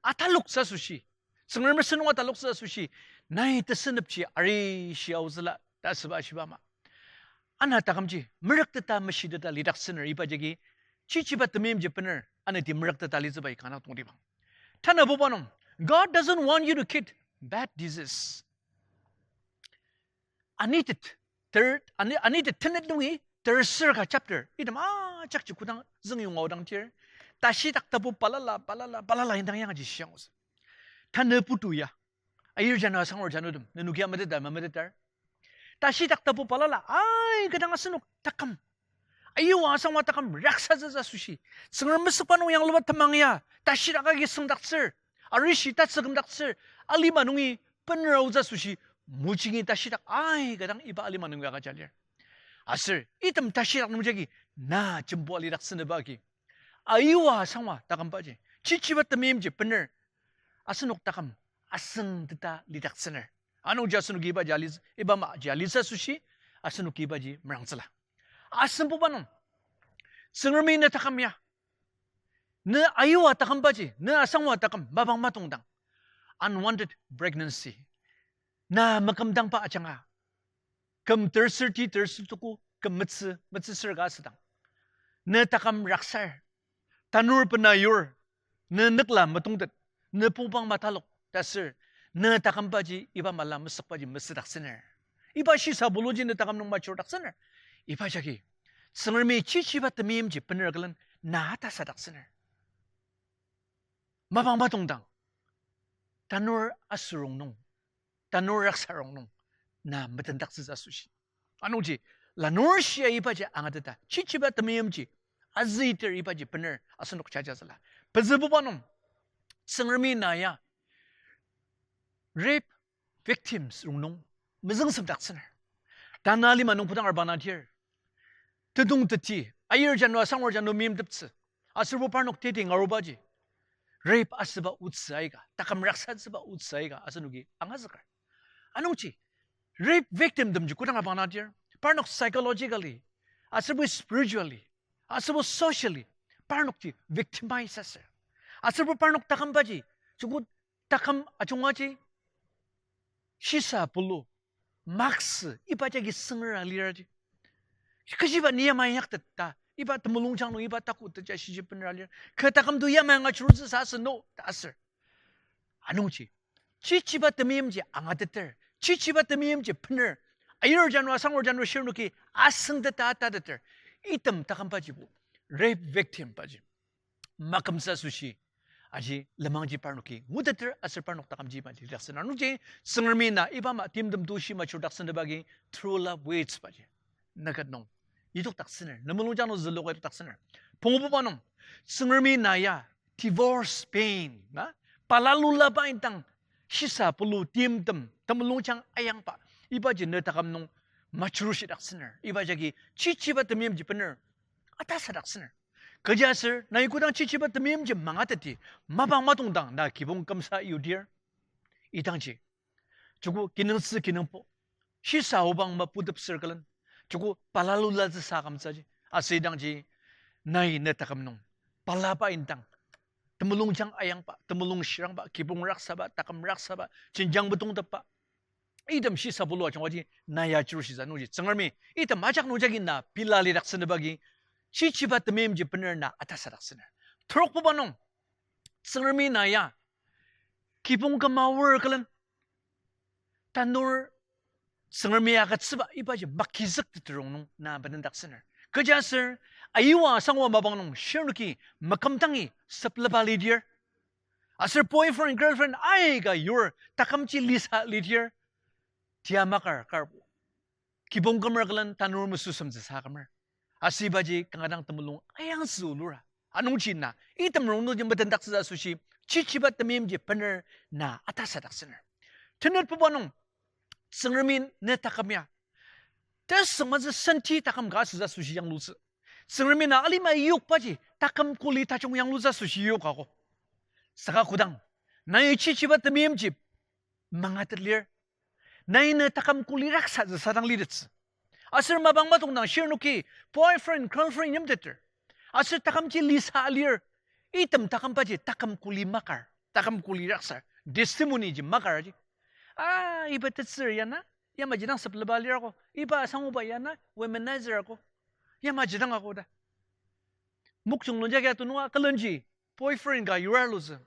ataloktsü asoshi, Tsüngrem sentong ataloktsü asoshi, nai tesünepji arishi aotsüla ta asüba ashiba ama, ana takümji merükteta, meshiteta lidaktsüner iba jagi chichiba temeimji bener anati merükteta litsüba ikana tongtibang. Tanabuba nung, God doesn't want you to get bad disease. Anitet, ter, ani, Anitet tenet nungi terser ka chapter item ajakji kodang züngyonga aodang tir, tashidak tapu balala, balala, balala indang yangji shiangtsü. Tanü putu ya, ayir jano, asangur janotem, nenok ya metetar, mametetar, tashidak tapu balala aika dang asenok taküm, Ayua asangwa taküm raksatsütsü asoshi, Tsüngrem mesükba nung yangluba temang ya tashidak agi süngdaktsür, arishi tatsükümdaktsür, alima nungi bener aotsü asoshi, mojingi tashidak aika dang iba alima nungi agüja lir. Aser item tashidak nungjagi na jembo alidaktsünüba agi, ayua asangwa takümbaji, chichiba temeimji bener, asenok taküm asüngteta lidaktsüner. Anungji asenoki ibaji ali, iba amaji alitsü asoshi, asenoki ibaji merangtsüla. Asembuba nung, Tsüngremi ne taküm ya, ne ayua takümbaji, ne asangwa taküm mapang matongdang, unwanted pregnancy, na makümdangba ajanga, küm tersür ti tersür tuku, küm metsü, metsüsür ka asüdang, ne taküm raksar, tanur bena yur, ne nükla metongtet, ne pongpang matalok ta aser, ne takümbaji iba mala mesükbaji mesüdaktsüner. Iba shisa puluji ne taküm nung majurdaktsüner. Iba jagi, Tsüngremi chichiba temeimji bener külen na atasadaktsüner. Mapang matongdang, tanur asürong nung, tanur raksarong nung, na metendaktsütsü asoshi. Anungji, lanur shia ibaji angateta, chichiba temeimji azüiter ibaji bener asenok jajatsüla. Pezübuba nung, Tsüngremi na ya rape victims rongnung mezüngsemdaktsüner. Tanü alima nung kodang arbanadir, tetong teti, ayir jano, asangur jano meimteptsü, aserbo parnok teti ngarubaji rape asüba otsü aika, taküm raksatsüba otsü aika asenoki angazüker. Anungji, rape victim temji kodang abangnadir, parnok psychologically, aserbo spiritually, aserbo socially, parnokji victimize asür. Aserbo parnok takümbaji, joko taküm ajungaji, shisa pulu, maksü, iba jagi süngera liraji, kechiba ni yamai inyakteta, iba temulungjang nung iba taku teja shiji benera lir. Kü taküm to yamai angachurutsü sa asü no ta asür. Anungji, chichiba temeimji angateter, chichiba temeimji bener, ayir jano, asangur jano shirnoki asüngteta atateter, item takümbajibo, rape victim baji makümtsü asoshi, aji lenmangji parnoki nguteter aser parnok takümji mali lidaktsüner. Anungji, Tsüngremi na iba ama timtem to shimachurdaktsünüba agi true love waits baji nüket nung idokdaktsüner, ne mulungjang nung züluka idokdaktsüner. Pungububa nung, Tsüngremi na ya divorce pain, na, palalulaba indang shisa pulu timtem temulungjang ayangba, ibaji ne taküm nung machurushidaktsüner. Iba jagi chichiba temeimji bener atasadaktsüner. Kechiaser nai kodang chichiba temeimji mangateti, mapang matongdang na kibong kümsa yudir, idangji, joko kinungtsü kinungpo, shisa obang maputepsür külen, joko palalulatsü sa kümtsüji, aser idangji, nai ne taküm nung palaba indang temulungjang ayangba, temulung shirangba, kibong raksaba, taküm raksaba, jenjang metongtepba, item shisa pulu ajungaji na ya churushitsü. Anungji, Tsüngremi item ajak nungjagi na pela lidaktsünüba agi, chichiba temeimji bener na atasadaktsüner. Trokbuba nung, Tsüngremi na ya kibong küma aor külen, tanur Tsüngremi agütsüba ibaji makizükteter rongnung na benendaktsüner. Kechiaser, ayua asangwa mapang nung shirnoki makümdangi sepleba lidir, aser boyfriend girlfriend aika yur takümji lisa lidir, tia makar karbo, kibong kümer külen tanur mesüsemtsü sa kümer, aser ibaji kanga dang temulung ayangtsü olura. Anungji na item rongnungji metendaktsütsü asoshi, chichiba temeimji bener na atasadaktsüner. Tenetbuba nung, Tsüngremi ne taküm ya tesüngmazü senti taküm ka asütsü asoshi yanglutsü. Tsüngremi na alima yokbaji taküm kuli tajung yanglutsü asoshi yok ako. Saka kodang nai chichiba temeimji mangatet lir, nai ne taküm kuli raksatsü sadang litettsü, aser mapang matongdang shirnoki boyfriend girlfriend yimteter, aser takümji lisa lir, item takümbaji taküm kuli makar, taküm kuli raksar, testimony ji makar ji, a, iba tetsür ya na, yamaji dang sepleba lir ako, iba asanguba ya na womanizer ako, yamaji dang ako ta. Mokokchung nung jagi atu nunga külenji boyfriend ka yura alutsü.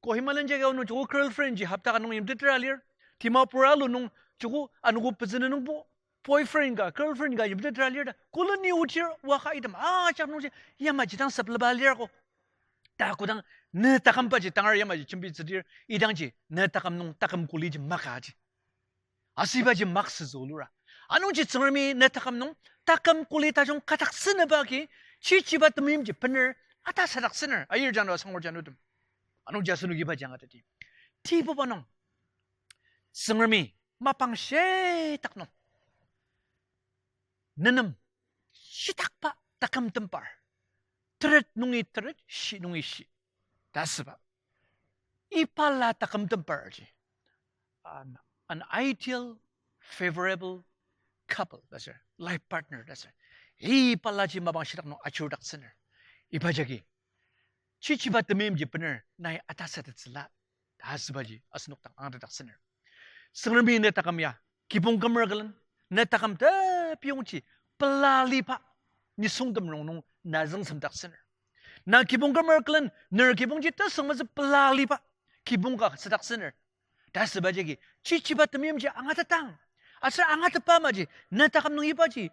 Kohima len jagi anu joko girlfriend ji hopta ka nung yimtetra lir. Dimapur alu nung joko anogo pezünü nungbo boyfriend ka girlfriend ka yimtetra lir ta. Koleni otir waka item ajak nungji yamaji dang sepleba lir ako. Ta kodang ne takümbaji tangar yamaji jembitsüdir, idangji ne taküm nung taküm kuliji makaji, aser ibaji maksütsü olura. Anungji Tsüngremi ne taküm nung taküm kuli tajung kadaktsünüba agi, chichiba temeimji bener atasadaktsüner, ayir jano asangur janotem. Anungji asenoki ibaji angateti. Tibuba nung, Tsüngremi mapang shitak nung nenem shitakba taküm tembir, teret nungi teret, shi nungi shi ta asüba, ibala taküm tembirji, an, an ideal, favorable couple ta ser, life partner ta ser, ibalaji mapang shitak nung ajurudaktsüner. Iba jagi chichiba temeimji bener nai atasatettsüla ta asübaji asenok dang angatetdaktsüner. Tsüngremi ne taküm ya kibong kümer külen, ne taküm tepiyongji pelaliba nisungtem rongnung na züngsemdaktsüner. Na kibong kümer külen, ner kibongji tesüngmetsü pelaliba kibong ka südaktsüner ta asüba jagi chichiba temeimji angatetang. Aser angatetba amaji, ne taküm nung ibaji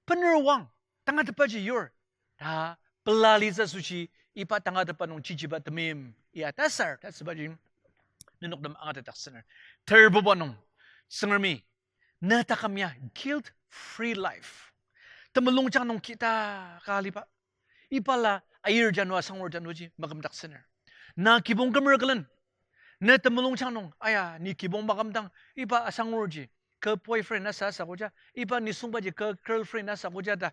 bener wang, tangatetbaji yur ta pelalitsü asoshi, iba tangatetba nung chichiba temeim ya atasar ta asübaji nenoktem angatetdaktsüner. Terbuba nung, Tsüngremi ne taküm ya guilt-free life, temulungjang nung kida ka aliba, ibala ayir jano asangur janoji makümdaktsüner. Na kibong kümer külen, ne temulungjang nung, aya, ni kibong makümdang, iba asangurji kü boyfriend asa asakoja, iba nisungbaji kü girlfriend asa akoja ta,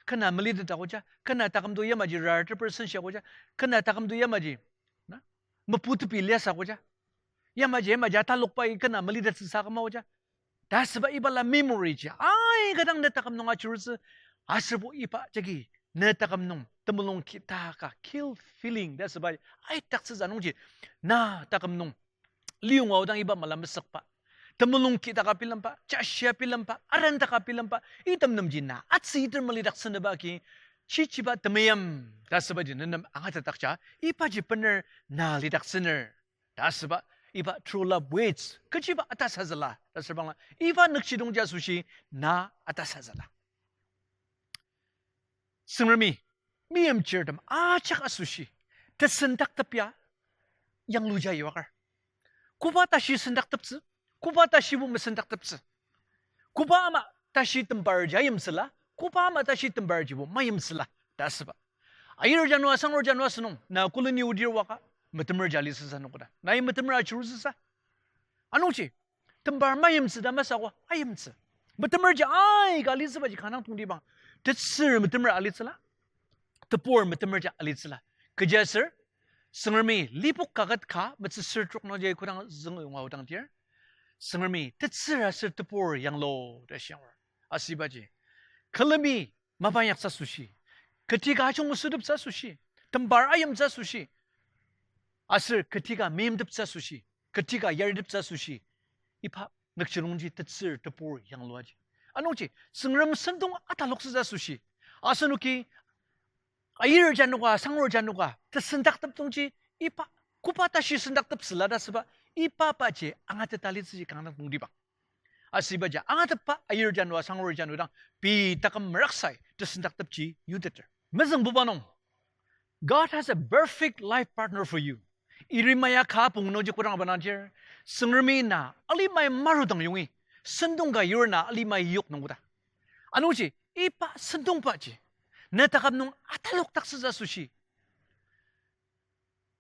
kena meliteta akoja, kena takümto yamaji rarteper senshi akoja, kena takümto yamaji, na, meputepi liasa akoja, yamaji, yamaji atalokbai kena melitettsüsa küma akoja ta asüba ibala memory ji aika dang ne taküm nung ajurutsü. Aserbo iba jagi ne taküm nung temulung kida ka guilt feeling ta asüba aidaktsütsü nungji, na taküm nung liyonga aodang iba mala mesükba, temulung kida ka bilemba, jashia bilemba, arendaka bilemba, item nemji na atsüiter melidaktsünüba agi, chichiba temeim ta asübaji nenem angatetdakja, ibaji bener na lidaktsüner ta asüba, iba true love waits, kechiba atasazüla ta asürbangla, iba nükjidongji asoshi na atasazüla. Tsüngremi meimchirtem ajak asoshi tesendaktep ya yangluja yuakar. Koba tashi sendakteptsü, koba tashibo mesendakteptsü. Koba ama tashi tembarji ayimtsüla, koba ama tashi tembarjibo mayimtsüla ta asüba. Ayir jano asangur jano asünung, na koloni odir waka, metemerji alitsüsa nungkoda, nai metemer ajurutsüsa. Anungji tembar mayimtsü ta masü ko, ayimtsü. Metemerji aika alitsübaji kanga tongtibang. Tetsür metemer alitsüla, tebur metemerji alitsüla. Kechiaser, Tsüngremi Lipok kaket ka metsüsür trok nungji kodang zünga aodang dir, Tsüngremi tetsür aser tebur yanglu ta shiangur. Asübaji, külemi mapa inyaktsü asoshi, ketika ajungmesüteptsü asoshi, tembar ayimtsü asoshi, aser ketika meimteptsü asoshi, ketika yariteptsü asoshi, iba nükjidongji tetsür tebur yangluaji. Anungji Tsüngrem sentong ataloktsütsü asoshi, asenoki ayir janoka, asangur janoka tesendaktep nungji, iba koba tashi sendakteptsüla ta asüba, iba baji angateta litsüji kanga tongtibang. Asübaji angatetba ayir jano asangur jano dang pei taküm meraksai tesendaktepji yuteter. Mezüngbuba nung, God has a perfect life partner for you. Yeremia ka pung nungji kodang bendangdir, Tsüngremi na alimai marudang yongi, sentong ka yur na alimai yok nungkoda. Anungji iba sentongbaji ne taküm nung atalokdaktsütsü asoshi,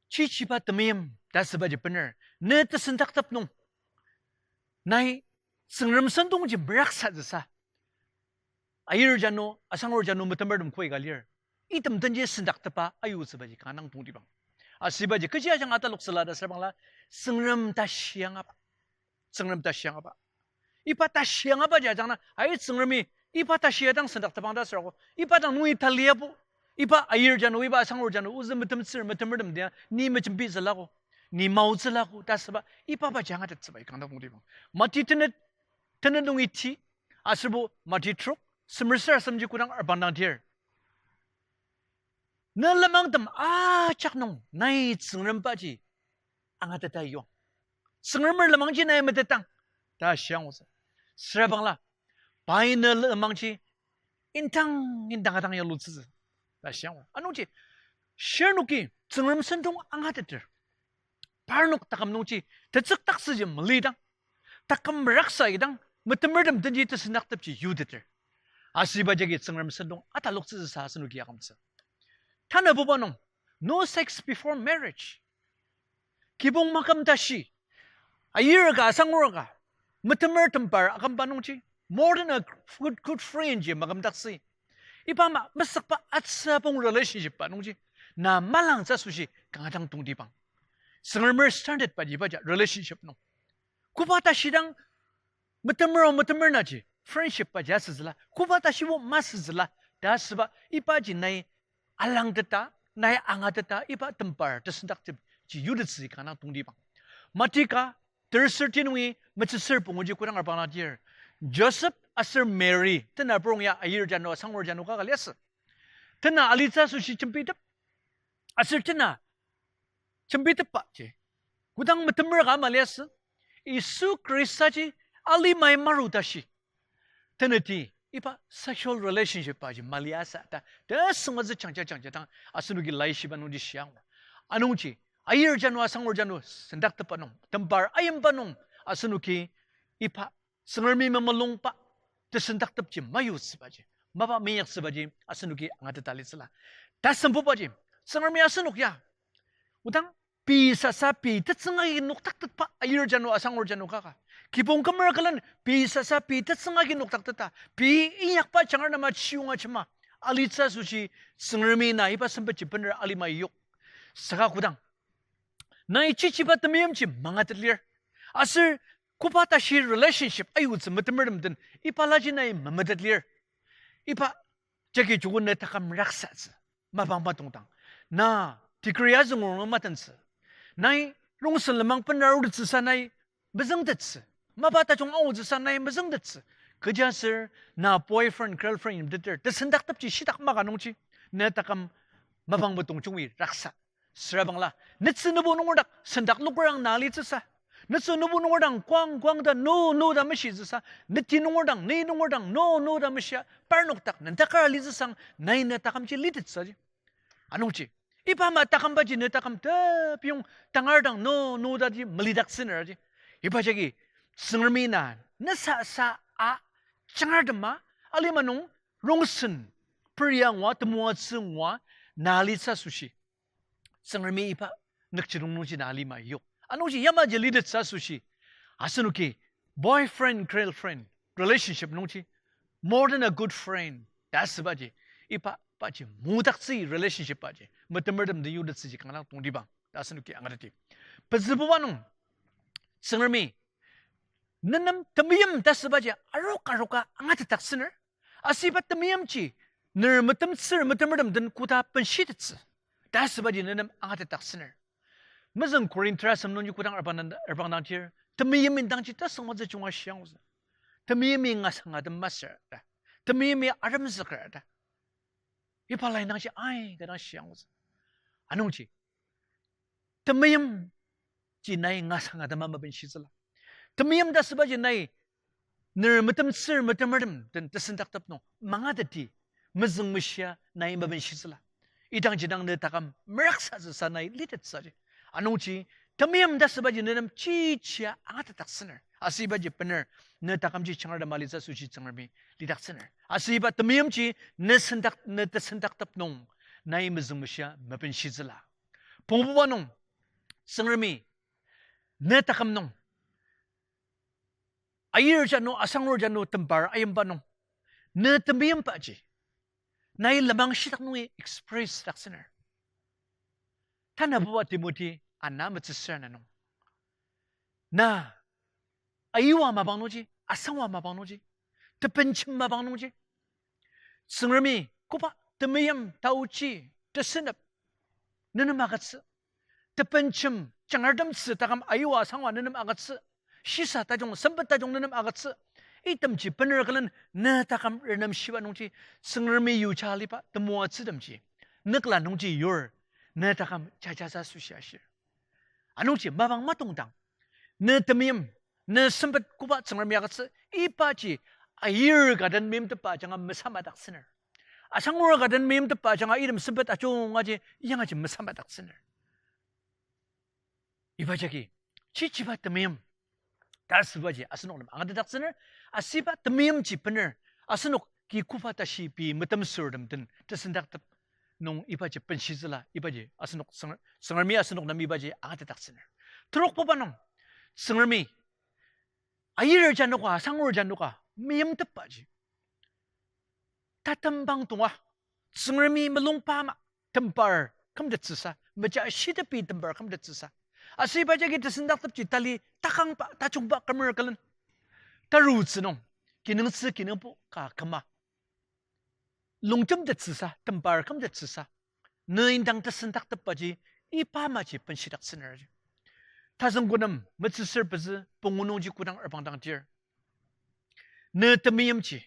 chichiba temeim ta asübaji bener, ne tesendaktep nung nai Tsüngrem sentongji meraksatsüsa, ayir jano, asangur jano metemertem koi ka lir, item denji sendaktepa ayutsübaji kanga tongtibang. Asübaji kechi ajanga ataloktsüla ta asürbangla, Tsüngrem tashi angaba. Tsüngrem tashi angaba. Iba tashi angabaji ajangna, ai Tsüngremi iba tashi adang sendaktepang ta asürako, iba dang nungi taliabo, iba ayir jano, iba asangur jano, ozü metemtsür, metemertem dia ni mejembitsülako, ni maotsülako ta asüba, iba baji angatettsüba kanga tongtibang. Mati tenet, tenet nungi ti, aserbo Mati trok, semer sarasademji kodang arbang dangdir, ne lenmangtem ajak nung nai Tsüngrembaji angateta yuang. Tsüngremer lenmangji nai metetang ta shiangutsü. Sürabangla, pai ne lenmangji indang indang adang yalutsütsü ta shiangu. Anungji, shirnoki Tsüngrem sentong angateter, parnok taküm nungji tetsükdaktsüji melidang, taküm meraksa idang, metemertem denji tesendaktepji yuteter. Asüba jagi Tsüngrem sentong ataloktsüsa asenoki akümtsü. Tanabuba nung, no sex before marriage. Kibong maküm tashi, ayir ka asangur ka, metemer tembar akümba nungji, more than a good, good friend ji makümdaktsü. Iba ama mesükba atsübong relationship ba nungji, na malangtsü asoshi kanga dang tongtibang. Tsüngremer standard ba ji ibaji relationship nung. Koba tashidang metemer o metemer naji friendship ba ji asütsüla, koba tashibo masütsüla, ta asüba ibaji nai alangteta, nai angateta, iba tembar tesendaktepji yutettsü kanga dang tongtibang. Mati ka, terser ti nungi metsüser punguji kodang arbang adir, Joseph aser Mary, tena purong ya ayir jano, asangur jano kaka liasü. Tena alitsü asoshi jembitep, aser tena jembitepbaji kodang metemer ka ama liasü, Yisu Khristaji alimai maru tashi, teneti iba sexual relationship baji maliasa ta tesüngmazü jangja jangja dang asenoki laishiba nungji shiangur. Anungji, ayir jano asangur jano sendaktepba nung, tembar ayimba nung, asenoki iba Tsüngremi mamulungba tesendaktepji mayutsübaji, mapa minyaktsübaji asenoki angateta litsüla. Tasembubaji, Tsüngremi asenok ya, odang pei sasa pei tetsüng agi noktaktetba ayir jano asangur jano kaka, kibong kümer külen pei sasa pei tetsüng agi noktakteta, pei inyakba jangar nama chiyonga jema alitsü asoshi Tsüngremi na iba sempetji bener alimai yok. Saka kodang nai chichiba temeimji mangatet lir, aser koba tashi relationship ayutsü metemertem den iba laji nai mametet lir, iba jagi joko ne taküm raksatsü. Mapang matongdang, na degree azüngurung matentsü, nai rongsen lenmang bena arutettsüsa nai mezüngtettsü, mapa tajung aotsüsa nai mezüngtettsü. Kechiaser na boyfriend girlfriend yimteter tesendaktepji shitak maka nungji, ne taküm mapang matong jungi raksa. Sürabangla, netsü nübu nunger dak sendak lokrang na litsüsa, netsü nübu nunger dang kwang kwang ta no no ta meshitsüsa, neti nunger dang, ni nunger dang no no ta meshia parnok dak nendakar litsüsang nai ne takümji litettsüji. Anungji, iba ama takümbaji ne taküm tepiyong tangar dang no no taji melidaktsüneraji. Iba jagi Tsüngremi na ne sasa a jangar tema alima nung rongsen peria ngua, temoatsü ngua na litsü asoshi Tsüngremi iba nükjidong nungji na alima yok. Anungji yamaji litettsü asoshi asenoki boyfriend girlfriend relationship nungji more than a good friend ta asübaji, iba baji mudaktsü relationship baji metemertem den yutettsüji kanga dang tongtibang ta asenoki angateti. Pezübuba nung, Tsüngremi nenem temeim ta asübaji arok aroka angatetdaktsüner. Asüba temeimji ner metemtsür metemertem den koda benshitettsü ta asübaji nenem angatetdaktsüner. Mezüng Korinthra asem nungji kodang arbang dang, arbang dang tir, temeim indangji tasüngmangtsü junga shiangutsü. Temeimi ngasangatem masür ta, temeimi aremzüker ta, iba lai indangji aika dang shiangutsü. Anungji temeimji nai ngasangatema mabenshitsüla. Temeim ta asübaji nai ner metemtsür metemertem den tesendaktep nung mangateti mezüngmeshia nai mabenshitsüla. Idangji dang ne taküm meraksatsüsa nai litettsüji. Anungji temeim ta asübaji nenem chichia angatetdaktsüner. Asübaji bener ne takümji jangar tema litsü asoshi Tsüngremi lidaktsüner. Asüba temeimji ne sendak, ne tesendaktep nung nai mezüngmeshia mabenshitsüla. Pongbuba nung, Tsüngremi ne taküm nung, ayir jano asangur jano tembar ayimba nung, ne temeimbaji nai lenmang shitak nungi express daktsüner. Tanabuba Timothy ana metsüsür ana nung, na ayua mapang nungji, asangwa mapang nungji, tepenchem mapang nungji, Tsüngremi koba temeim, taochi, tesünep nenem agütsü. Tepenchem, jangartemtsü taküm ayua asangwa nenem agütsü. Shisa tajung, sempet tajung nenem agütsü. Itemji bener külen ne taküm renemshiba nungji, Tsüngremi yuja aliba temoatsütemji nükla nungji yur, ne taküm jajatsü asoshi ashir. Anungji mapang matongdang, ne temeim, ne sempet koba Tsüngremi agütsü, ibaji ayir ka den meimtepba ajanga mesamadaktsüner. Asangur ka den meimtepba ajanga item sempet ajungaji yangaji mesamadaktsüner. Iba jagi chichiba temeim ta asübaji asenok nem angatetdaktsüner, asüba temeimji bener, asenok ki koba tashi pei metemsürtem den tesendaktep nung ibaji benshitsüla, ibaji asenok Tsüng-, Tsüngremi asenok nem ibaji angatetdaktsüner. Terokbuba nung, Tsüngremi ayir janoka, asangur janoka, meimtepbaji tatembang tonga, Tsüngremi mulungba ama, tembar kümtettsüsa, meja shitepi tembar kümtettsüsa, asüba jagi tesendaktepji tali takangba, tajungba kümer külen tarutsü nung, kinungtsü kinungpo ka küma longjemtettsüsa, tembar kümtettsüsa, ne indang tesendaktepbaji iba amaji benshidaktsüner. Tazüngkonem metsüsür pezü pungu nungji kodang erbangdang tir, ne temeimji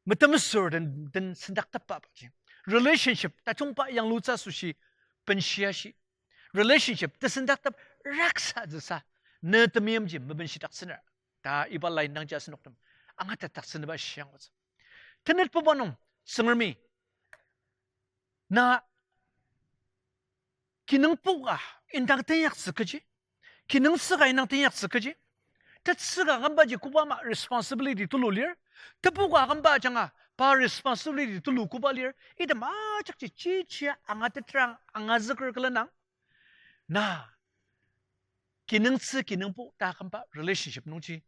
metemsürtem den, den sendaktepaji, relationship tajungba yanglutsü asoshi benshiashi, relationship tesendaktep raksatsüsa, ne temeimji mebenshidaktsüner ta iba line dangji asenok nem angatetdaktsünüba shiangutsü. Tenetbuba nung, Tsüngremi na kinungpo ka indang teinyaktsü kechi, kinungtsü ka indang teinyaktsü kechi, tetsü ka akümbaji koba ama responsibility tulu lir, tebu ka akümba ajanga pa responsibility tulu koba lir, item ajakji chichia angatetrang angazüker külenang, na kinungtsü kinungpo ta akümba relationship nungji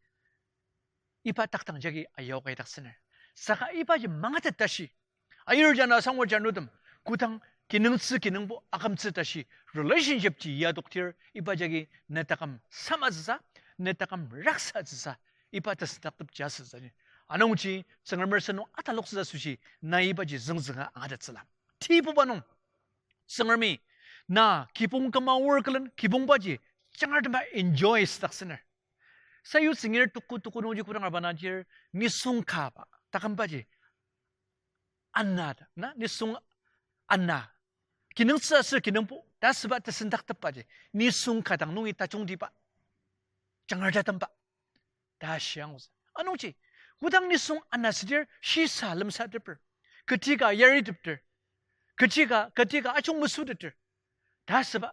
iba takdang jagi ayao kaidaktsüner. Saka ibaji mangatet tashi, ayir jana asangur janutem, kodang kinungtsü kinungpo akümtsü tashi relationship ji yadoktir, iba jagi ne taküm samatsüsa, ne taküm raksatsüsa, iba tesendaktepji asütsüji. Anungji Tsüngremer sentong ataloktsü asoshi na ibaji züngzünga angatettsüla. Tibuba nung, Tsüngremi na kibong küma aor külen kibongbaji jangartema enjoy asüdaktsüner. Sayutsüngir tuku tuku nungji kodang arba nadir, nisung kaba takümbaji ana, na nisung ana, kinungtsü aser kinungpo ta asüba tesendaktepbaji, nisung ka dang nungi tajungtiba, jangartatemba ta shiangutsü. Anungji, kodang nisung ana südir shisa lemsateper, kechi ka yaritepter, kechi ka, kechi ka ajung mesüteter ta asüba,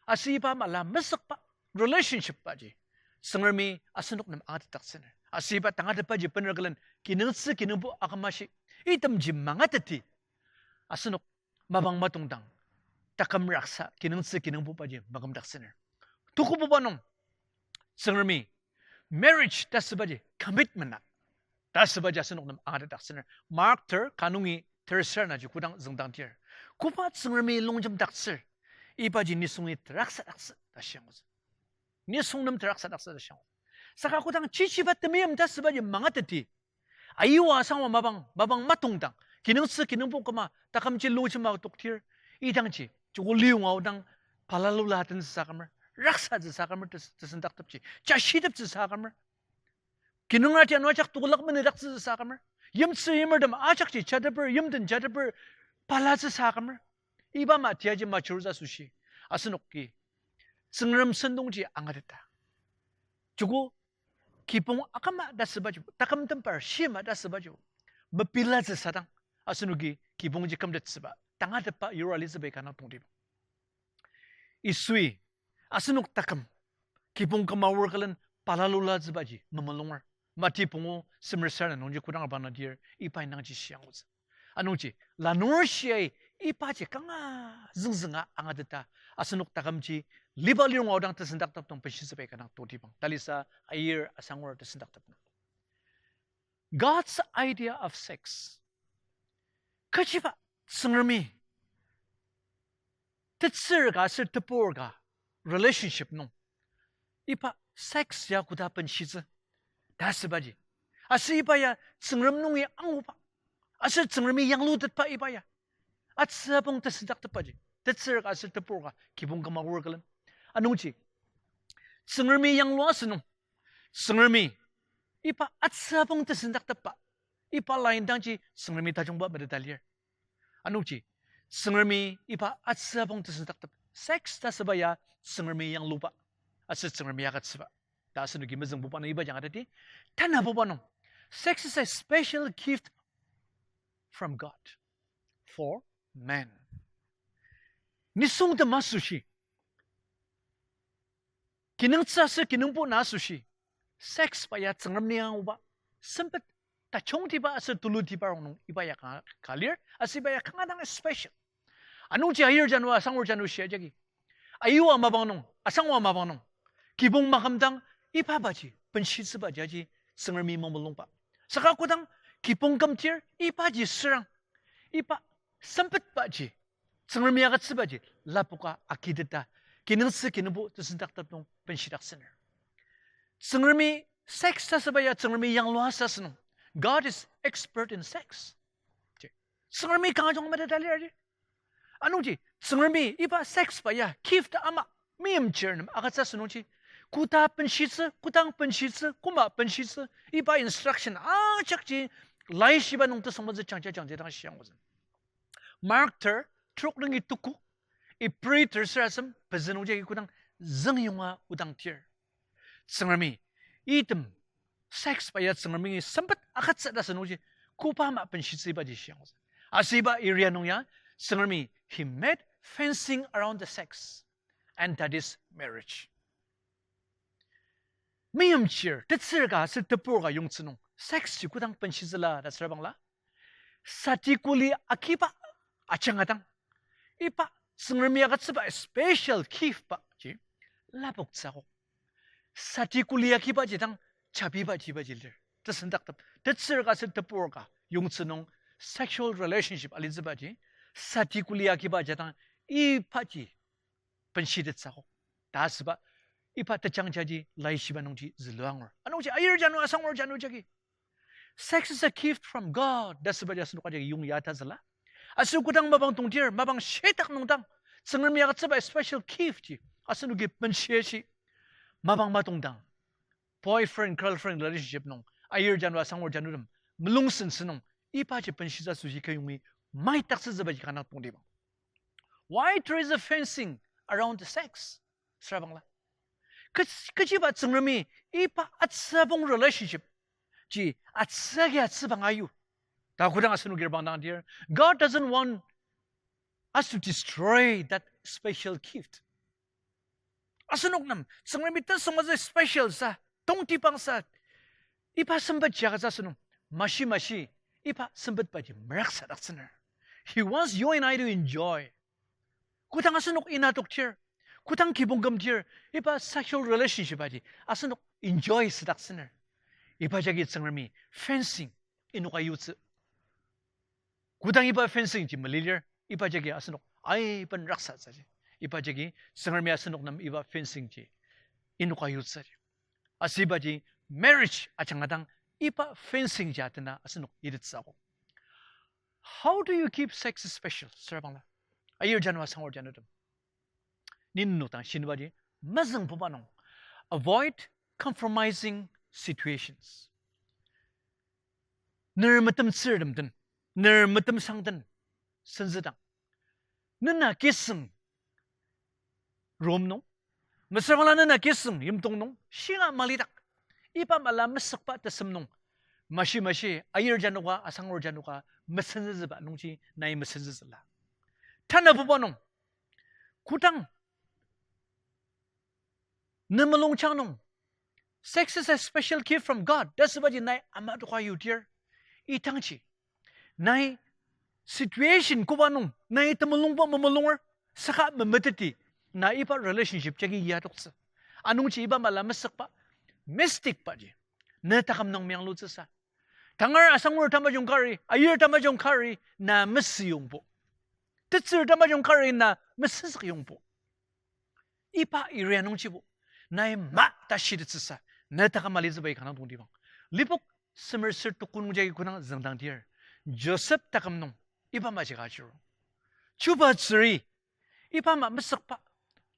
asüba ama la mesükba relationship baji Tsüngremi asenok nem angatetdaktsüner. Asüba tangatetbaji bener külen kinungtsü kinungpo akümashi, itemji mangateti asenok mapang matongdang taküm raksa kinungtsü kinungpobaji makümdaktsüner. Tukububa nung, Tsüngremi marriage ta asübaji commitment na ta asübaji asenok nem angatetdaktsüner. Mark ter ka nungi terser naji kodang züngdangdir, koba Tsüngremi longjemdaktsür, ibaji nisungi teraksadaktsü ta shiangutsü. Nisung nem teraksadaktsü ta shiangutsü. Saka kodang chichiba temeim ta asübaji mangateti, ayiwa asangwa mapang, mapang matongdang kinungtsü kinungpo küma takümji longjema toktir, idangji joko liyonga aodang palalula tenzüsa kümer, raksatsüsa kümer tes-, tesendaktepji, jashiteptsüsa kümer, kinungraji ano ajak tokolak menedaktsüsa kümer, yimtsü yimertem ajakji jateper, yimten jateper, palatsüsa kümer, iba ama tiaji matursa asoshi asenoki Tsüngrem sentongji angateta, joko kibong aküma ta asübaji, taküm tembar shima ta asübaji mepilatsü sadang, asenoki kibongji kümtettsüba tangatetba yura alitsüba kanga tongtibang. Yisui asenok taküm kibong küma aor külen palalulatsübaji memulunger. Mati pungu semer ser na nungji kodang arba nadir iba indangji shiangutsü. Anungji lanur shiai ibaji kanga züngzünga angateta, asenok takümji liba lirong aodang tesendaktep nung benshitsüba kanga tongtibang. Talisa ayir asangur tesendaktep nung, God's idea of sex. Kechiba Tsüngremi tetsür ka aser tebur ka relationship nung iba sex ya koda benshitsü ta asübaji, aser iba ya Tsüngrem nungi anguba aser Tsüngremi yanglutetba iba ya atsübong tesendaktepbaji, tetsür ka aser tebur ka kibong küma aor külen. Anungji Tsüngremi yanglu asünung, Tsüngremi iba atsübong tesendaktepba, iba line dangji Tsüngremi tajungba meteta lir. Anungji Tsüngremi iba atsübong tesendaktep, sex ta asüba ya Tsüngremi yangluba aser Tsüngremi agütsüba ta asenoki mezüngbuba nung iba jang atati. Tanabuba nung, sex is a special gift from God for man. Nisungtem asoshi, kinungtsü aser kinungpo na asoshi, sex ba ya Tsüngrem ni anguba, sempet tajungtiba aser tulutiba rongnung iba ya ka, ka lir, aser iba ya kanga dang special. Anungji ayir janua, asangur janu shia jagi, ayua mapang nung, asangua mapang nung, kibong makümdang ibabaji benshitsübaji aji Tsüngremi mamulungba. Saka kodang kibong kümtir ibaji sürang, iba sempetbaji, Tsüngremi agütsübaji lapoka akiteta, kinungtsü kinungpo tesendaktep nung benshidaktsüner. Tsüngremi sex ta asüba ya Tsüngremi yanglua sa asünung. God is expert in sex. Tsüngremi kanga jung meteta lir ji. Anungji Tsüngremi iba sex ba ya gift ama meimchir nem agütsü asünungji, koda benshitsü, kodang benshitsü, koma benshitsü, iba instruction ajakji Laishiba nung tesüngmetsü jangja jangja dang shiangutsü. Mark ter, trok nungi tuku, Ibri ter sür asem pezü nungji agi kodang züngyonga odang tir, Tsüngremi item sex ba ya Tsüngremi sempet agütsü ta asünungji, koba ama benshitsü ibaji shiangutsü. Aser iba area nung ya Tsüngremi, He made fencing around the sex, and that is marriage. Meimchir, tetsür ka aser tebur ka yongtsü nung sex ji kodang benshitsüla ta süra bangla, sati kuli agiba ajanga dang, iba Tsüngremi agütsüba special gift ba ji lapoktsü akok. Sati kuli agibaji dang jabibaji ibaji lir. Tesendaktep, tetsür ka aser tebur ka yongtsü nung sexual relationship alitsübaji, sati kuli agibaji dang ibaji benshitettsü akok. Ta asüba iba tejangjaji Laishiba nungji zülua angur. Anungji ayir janu, asangur janu jagi, sex is a gift from God ta asübaji asenok ajaki yongya tatsüla. Aser kodang mapang tongtir, mapang shitak nung dang, Tsüngremi agütsüba special gift ji asenoki benshiashi, mapang matongdang, boyfriend girlfriend relationship nung ayir janu, asangur janutem mulung sensen nung ibaji benshitsü asoshi kü yongi maidaktsütsübaji kanga tongtibang. Why there is a fencing around the sex? Süra bangla, kech-, kechiba Tsüngremi iba atsübong relationship ji atsüki atsübang ayu ta kodang asenoki reprangdang tir, God doesn't want us to destroy that special gift. Asenok nem Tsüngremi tesüngmetsü special sa, tongtibang sa, iba sempet ji agütsü asünung, mashi mashi iba sempetbaji meraksadaktsüner. He wants you and I to enjoy. Kodang asenok inatoktir, kodang kibong kümtir, iba sexual relationship aji asenok enjoy südaktsüner. Iba jagi Tsüngremi fencing inoka yutsü. Kodang iba fencing ji melilir, iba jagi asenok aiben raksatsüji. Iba jagi Tsüngremi asenok nem iba fencing ji inoka yutsüji. Aser ibaji marriage ajanga dang iba fencing ji atena asenok yitettsü akok. How do you keep sex special? Süra bangla, ayir janu, asangur janutem, ni nenok dang shinibaji mezüngbuba nung, avoid compromising situations. Ner metemtsürtem den, ner metemsang den senzüdang, nena kisüng room nung, mesüra bangla nena kisüng yimdong nung shinga malidak, iba mala mesükba tesem nung, mashi mashi ayir janoka asangur janoka mesenzütsüba nungji nai mesenzütsüla. Tanabuba nung, kodang ne mulungjang nung, sex is a special gift from God ta asübaji nai ama toka yutir, idangji nai situation koba nung nai temulungba mamulunger, saka memeteti na iba relationship jagi yatoktsü. Anungji iba mala mesükba, mystic baji ne taküm nung meyanglutsüsa, tangar asangur tamajung kari, ayir tamajung kari na mesüyongbo, tetsür tamajung kari na mesüzükyongbo, iba area nungjibo nai ma ta shitettsüsa ne taküm alitsüba kanga tongtibang. Lipok semer ser tuku nung jagi kodang züngdang tir, Joseph taküm nung iba maji ka ajiru. Chubatsüri iba ma mesükba,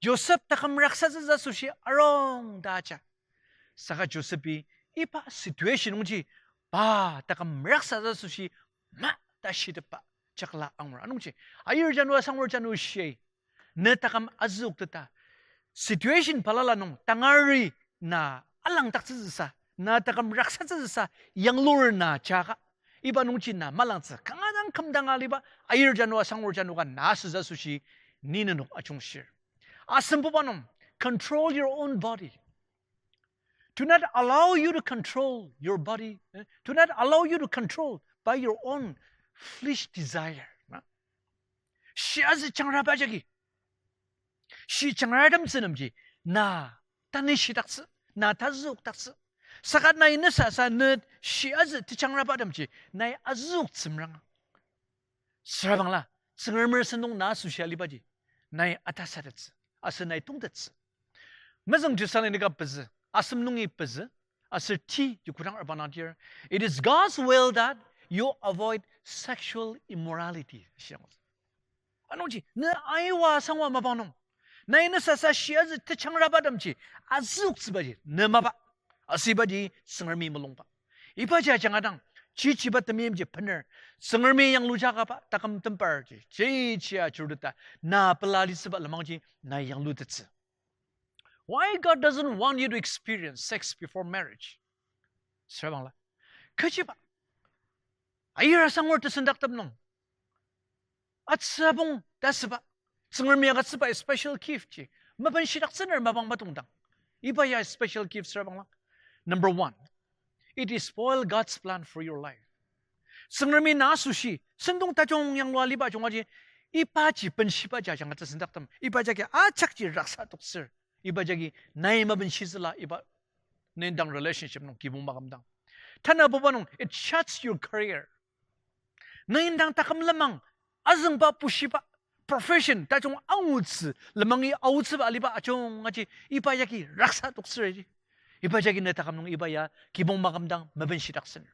Joseph taküm raksatsütsü asoshi arung ta aja. Saka Josephi iba situation nungji pa taküm raksatsü asoshi ma ta shitepba jakla angur. Anungji ayir janu asangur janu shia, ne taküm azüokteta, situation balala nung tangari na alangdaktsütsüsa, na taküm raksatsütsüsa yanglur na jaka, iba nungji na malangtsü kanga dang kümdang aliba ayir janu asangur janu ka na asütsü asoshi ni nenok ajungshir. Asembuba nung, control your own body. Do not allow you to control your body, eh? Do not allow you to control by your own flesh desire. Na? Shiazü jangraba jagi. Shi jangratemtsü nemji, na tanü shidaktsü, na tazüokdaktsü. Saka nai nüsasa ne shiazü tejangrabatemji, nai azüoktsü meranga. Sürabangla, Tsüngremer sentong na asoshi alibaji, nai atasatettsü, aser nai tongtettsü. Mezüng Thessalonika pezü, asem nungi pezü, aser ti ji kodang reprangdir, it is God's will that you avoid sexual immorality. Shiang. Anungji, ne aiwa sangwa mapang nung, nai nüsasa shiazü tejangrabatemji azüoktsübaji ne mapa. Aser ibaji Tsüngremi mulungba. Ibaji ajanga dang, chichiba temeimji bener, Tsüngremi yangluja kaba taküm tembarji, chichia churuteta, na pela litsüba lenmangji nai yanglutettsü. Why God doesn't want you to experience sex before marriage? Sürabangla, kechiba, ayir asangur tesendaktep nung, atsübong ta asüba, Tsüngremi agütsüba special gift ji, mapang shidaktsüner mapang matongdang. Iba ya special gift sürabangla. Number one, it is spoil God's plan for your life. Tsüngremi na asoshi sentong tajung yanglua aliba jungaji, ibaji benshiba jajanga tesendaktem, iba jagi ajakji raksa toktsür. Iba jagi nai mabenshitsüla iba ne indang relationship nung kibong makümdang. Tanabuba nung, it shuts your career. Ne indang taküm lenmang azüngba bushiba profession tajung angutsü, lenmangi aotsüba aliba ajungaji iba jagi raksa toktsüreji. Iba jagi ne taküm nung iba ya kibong makümdang mabenshidaktsüner.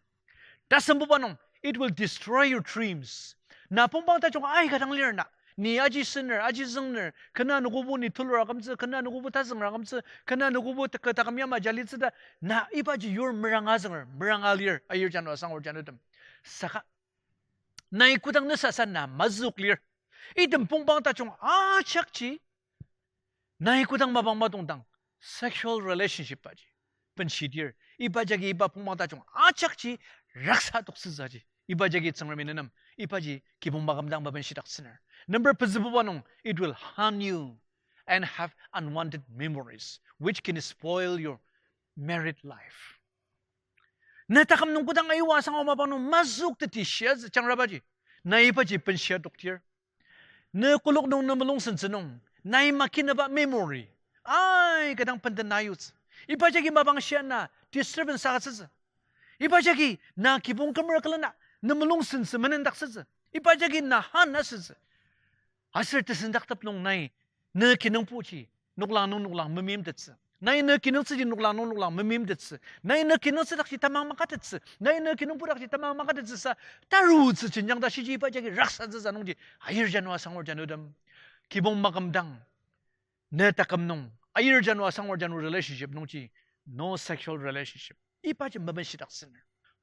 Tasembuba nung, it will destroy your dreams. Na pongpang tajung aika dang lir na, ni aji sener, aji züngner, kena nogobo ni tulur akümtsü, kena nogobo tazünger akümtsü, kena nogobo teke taküm yama jalitsü ta, na ibaji yur meranga zünger, meranga lir, ayir jano asangur janotem. Saka nai kodang nüsasa na mazük lir, item pongpang tajung ajakji nai kodang mapang matongdang sexual relationship aji benshidir, iba jagi iba pongpang tajung ajakji raksa toktsütsü aji. Iba jagi Tsüngremi nenem ibaji kibong makümdang mabenshidaktsüner. Number pezübuba nung, it will haunt you and have unwanted memories which can spoil your married life. Ne taküm nung kodang aiwa sangwa mapang nung mazükteti shiazü jangrabaji, nai ibaji benshia toktir. Ne kolok nung ne mulungsentsü nung, nai makinaba memory aika dang bendena yutsü. Iba jagi mapang shia na disturbance agütsütsü. Iba jagi na kibong kümer külena, ne mulungsentsü menendaktsütsü. Iba jagi na han asütsü. Aser tesendaktep nung nai, ne kinungpoji noklang nung noklang memeimtettsü. Nai ne kinungtsüji noklang nung noklang memeimtettsü. Nai ne kinungtsüdakji tamang makatettsü. Nai ne kinungpudakji tamang makatettsü sa, tarutsü jenjang ta shiji iba jagi raksatsütsü nungji, ayir jano asangur janotem, kibong makümdang ne taküm nung, ayir jano asangur jano relationship nungji, no sexual relationship, ibaji mabenshidaktsüner.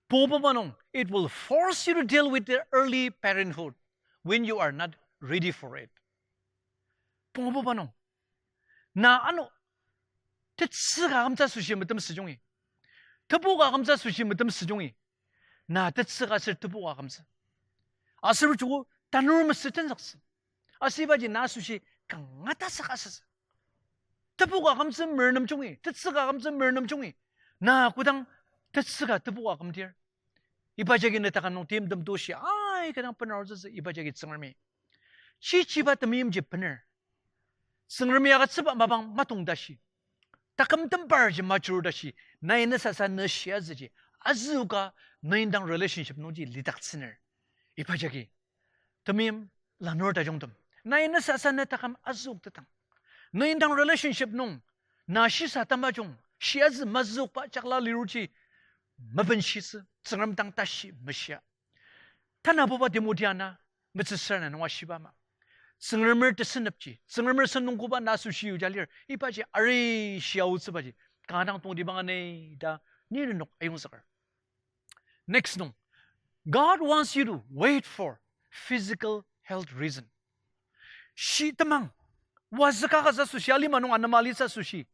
Pongbuba nung, it will force you to deal with the early parenthood when you are not ready for it. Pongbuba nung, na ano tetsüka akümtsü asoshi metemsüjungi, tepoka akümtsü asoshi metemsüjungi, na tetsüka aser tepoka akümtsü, aser joko tanur mesü tenzüktsü. Aser ibaji na asoshi kanga tasaka asütsü. Tepoka akümtsü mernemjungi, tetsüka akümtsü mernemjungi, na kodang tetsüka tepoka akümdir, iba jagi ne taküm nung timtem toshi aika dang benarutsütsü, iba jagi Tsüngremi chichiba temeimji bener. Tsüngremi agütsüba mapang matong tashi, taküm tembarji majur tashi, nai nüsasa ne shiazüji azüoka, ne indang relationship nungji lidaktsüner. Iba jagi temeim lanur tajungtem, nai nüsasa ne taküm azüoktetang, ne indang relationship nung na shisa tamajung shiazü mazüokba jakla liruji mabenshitsü, Tsüngrem dang tashi meshia. Tanabuba Timothy ana metsüsür ana nunga shiba ama, Tsüngremer tesünepji, Tsüngremer sentong koba na asoshi yuja lir, ibaji ari shiaotsübaji kanga dang tongtibang ani ta ni nenok ayongzüker. Next nung, God wants you to wait for physical health reason. Shi temang, wazüka ka asoshi, alima nung anema alitsü asoshi,